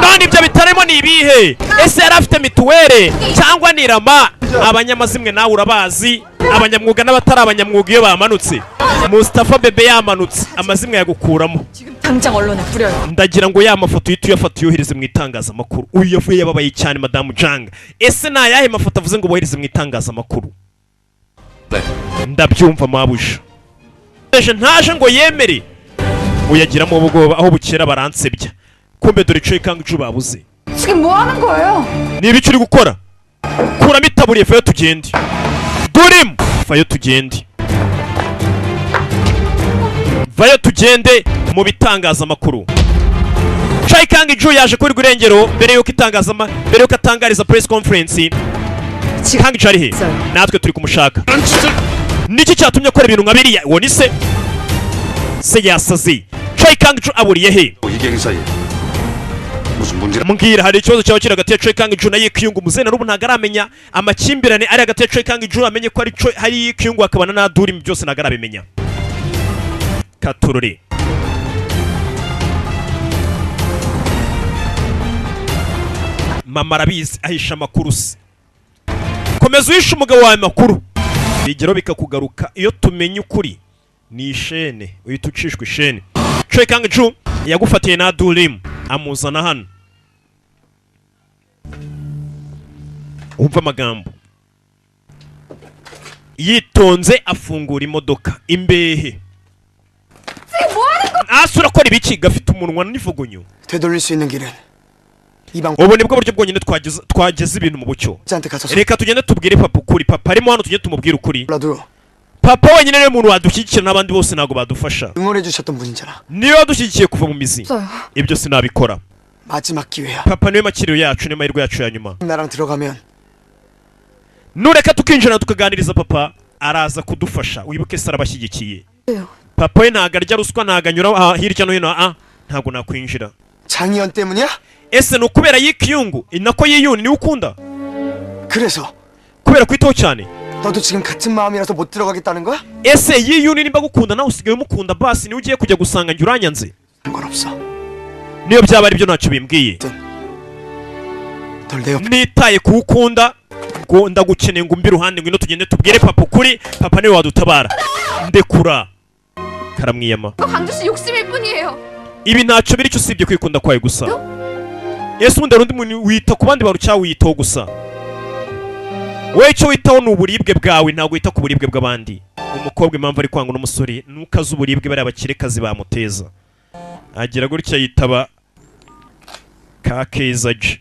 none ibyo bitarimo ni ibihe? Ese yari afite mituweli cyangwa ni rama? Abanyamazimwe nawe urabazi, abanyamwuga n'abatari abanyamwuga. Iyo bamanutse, Mustafa Bebe yamanutse, amazimwe yagukuramo. 당장 언론에 뿌려요. Ndagira ngo ya mafoto uhite uyafata, uyohereze mu itangazamakuru. Uyu yavuye yababaye cyane, madamu Jang. Ese ni ayahe mafoto avuze ngo bohereze mu itangazamakuru? Ndabyumva mabuja. Eje ntaje ngo yemere, uyagiramo ubwoba, aho bukera baransebya. Kumbe dore Choi Kang Ju babuze. 지금 뭐 하는 거예요? Ni ibiki uri gukora? Kuramo itaburiye, vayo tugende. Durimo, vayo tugende, vayo tugende mu bitangazamakuru. Choi Kang Ju yaje kuri irengero mbere yuko atangariza press conference. Kang Ju ari he? Natwe turi kumushaka. Niki cyatumye akora ibintu nka biriya? Uwo ni se, se yasaze. Choi Kang Ju aburiye he? 이갱 사이에 무슨 문제가 Mbwira, hari ikibazo cyaba kiri hagati ya Choi Kang Ju na Ye Kyung? Muzehe na n'ubu ntabwo aramenya amakimbirane ari hagati ya Choi Kang Ju, amenye ko ari Choi, hari Ye Kyung, akabana na Duri, byose ntabwo arabimenya. Katurore mama arabizi, ahisha amakuru se. Komeza uhishe umugabo wawe amakuru, bigeraho bikakugaruka. Iyo tumenye ukuri ni ishene, uhita ucishwa ishene. Choi Kang Ju yagufatiye na Durim, amuzana hano. Umva amagambo yitonze, afungura imodoka imbehe. Asa urakora ibiki? Gafite umunwa n'ivugunyo. 되돌릴 수 있는 길은 이 방 Ubu nibwo buryo bwonyine twageza ibintu mu bucyo. 한테 가서 Reka tugende tubwire papa ukuri. Papa arimo hano, tugende tumubwire ukuri. 라도 Papa wenyine niwe muntu wadushyigikira, n'abandi bose ntabwo badufasha. 응원해 주셨던 분이잖아. Niwe wadushyigikiye kuva mu mizi. 없어요. Ibyo sinabikora. 마지막 기회야. Papa niwe makiriro yacu, niyo mahirwe yacu ya nyuma. 나랑 들어가면 Nureka tukinjira tukaganiriza papa, araza kudufasha. Wibuke se arabashyigikiye. 돼요. Papa we ntabwo arya ruswa, ntabwo anyura hirya no hino. Ntabwo nakwinjira. 장희연 때문이야? Ese ni ukubera Yikiyungu, nako Yiyuni, niwe ukunda? 그래서 Kubera kwitaho cyane. 너도 지금 같은 마음이라서 못 들어가겠다는 거야? Ese Yiyuni nimba agukunda, nawe usigaye umukunda? Basi niwe ugiye kujya gusanga, njye uranyanze. 상관없어. Niyo byaba ari byo, ntacyo bimbwiye. 널 내 옆에 Nitaye kuwukunda ngo ndagukeneye, ngo umbe iruhande. Ngwino tugende tubwire papa ukuri, papa niwe wadutabara. Ndekura, karamwiyama. 이거 강주 씨 욕심일 뿐이에요. Ibi ntacyo biri cyo usibye kwikunda kwawe gusa. Ese ubundi hari undi muntu wita ku bandi bantu cyangwa wiyitaho gusa? Wowe icyo witaho ni uburibwe bwawe, ntabwo wita ku buribwe bw'abandi. Umukobwa impamvu ari kwanga n'umusore nuko azi uburibwe bariya bakirekazi bamuteza. Agira gutya yitaba ka Keza G.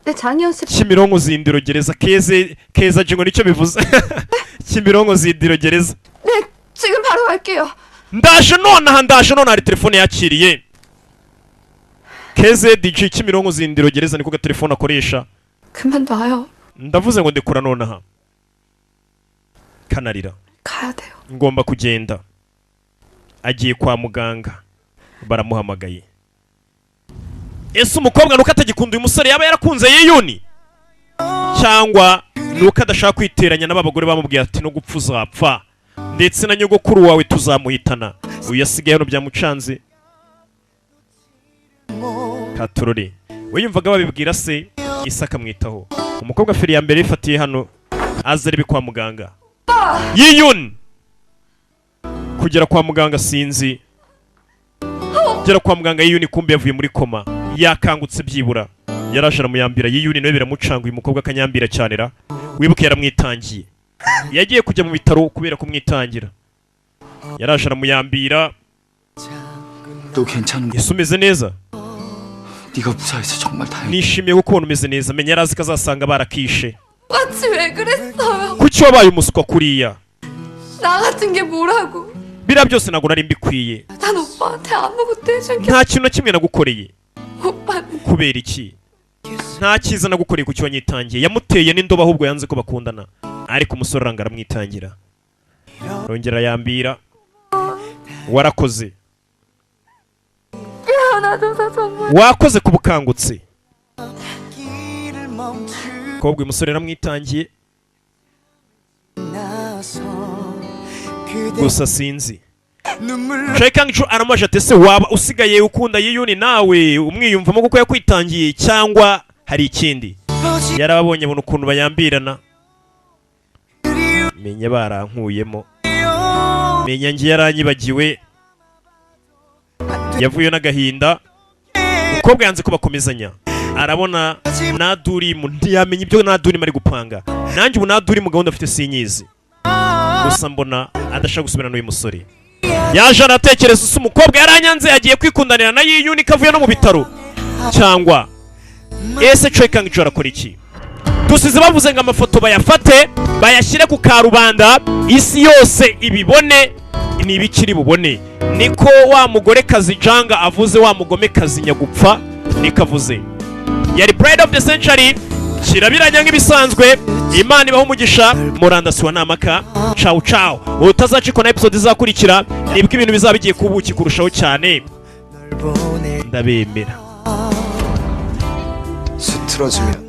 네, 장희연 씨 Kimironko zindiro gereza, Keze Keza G, ngo nicyo bivuze, Kimironko zindiro gereza. 네, 지금 바로 갈게요. Ndaje nonaha, ndaje nonaha. Hari telefone yakiriye, Keze DJ, Kimironko zindiro gereza, niko gatelefone akoresha. 그만 놔요. Ndavuze ngo ndekura nonaha. Kanarira. 가야 돼요. Ngomba kugenda. Agiye kwa muganga, baramuhamagaye. Ese umukobwa nuko atagikunda uyu musore yaba yarakunze Yiyuni, cyangwa nuko adashaka kwiteranya n'aba bagore bamubwiye ati no gupfa uzapfa, ndetse na nyogokuru wawe tuzamuhitana? Uyu yasigaye hano, byamucanze. Katurore we yumvaga babibwira se, isi akamwitaho. Umukobwa feri ya mbere yifatiye hano, aza arebe kwa muganga Yiyuni. Kugera kwa muganga, sinzi kugera kwa muganga, Yiyuni kumbe yavuye muri koma, yakangutse byibura, yaraje aramuyambira. Yiyuni nawe biramucanga, uyu mukobwa akanyambira cyane ra. Wibuke yaramwitangiye, yagiye kujya mu bitaro kubera kumwitangira. Yaraje aramuyambira. 너 괜찮은 Ese umeze neza? 네가 무사해서 정말 다행이야. Nishimiye kukubona umeze neza. Menya yarazi ko azasanga barakishe. 같이 왜 그랬어요? Kuki wabaye umuswa kuriya? 나 같은 게 뭐라고? Biriya byose ntabwo nari mbikwiye. 난 오빠한테 아무것도 해준 게 Nta kintu na kimwe nagukoreye. 오빠는 Kubera iki? Nta cyiza nagukoreye, kuki wanyitangiye? Yamuteye n'indobo, ahubwo yanze ko bakundana, ariko umusore aranga aramwitangira, arongera yambira. Warakoze. 미안하다 정말. Wakoze ku bukangutse kobwa. Uyu musore yaramwitangiye gusa sinzi Choi Kang-ju aramubaje ati: "Ese waba usigaye ukunda Yiyuni nawe umwiyumvamo kuko yakwitangiye, cyangwa hari ikindi?" Yarababonye, abona ukuntu bayambirana, menya barankuyemo, menya ngiye yaranyibagiwe, yavuye n'agahinda. Umukobwa yanze ko bakomezanya, arabona Nadurimu ntiyamenya ibyo Nadurimu ari gupanga. Nanjye ubu Nadurimu gahunda afite sinyizi, gusa mbona adashaka gusubirana n'uyu musore. Yaje aratekereza: usa umukobwa yaranyanze, yagiye kwikundanira na Yiyuni kavuye no mu bitaro, cyangwa ese Choi Kang-ju arakora iki? Dusize bavuze ngo amafoto bayafate bayashyire ku karubanda, isi yose ibibone. Ni ibikiri bubone niko wa mugore kazi Janga avuze, wa mugome kazi nyagupfa niko avuze. Yari Bride of the Century kirabiranya nk'ibisanzwe. Imana ibaho umugisha. Murandasi wa namaka, cawu cawu. Utazacikwa na episode izakurikira, nibwo ibintu bizaba bigiye kubuki kurushaho cyane. Ndabemera. 수틀어지면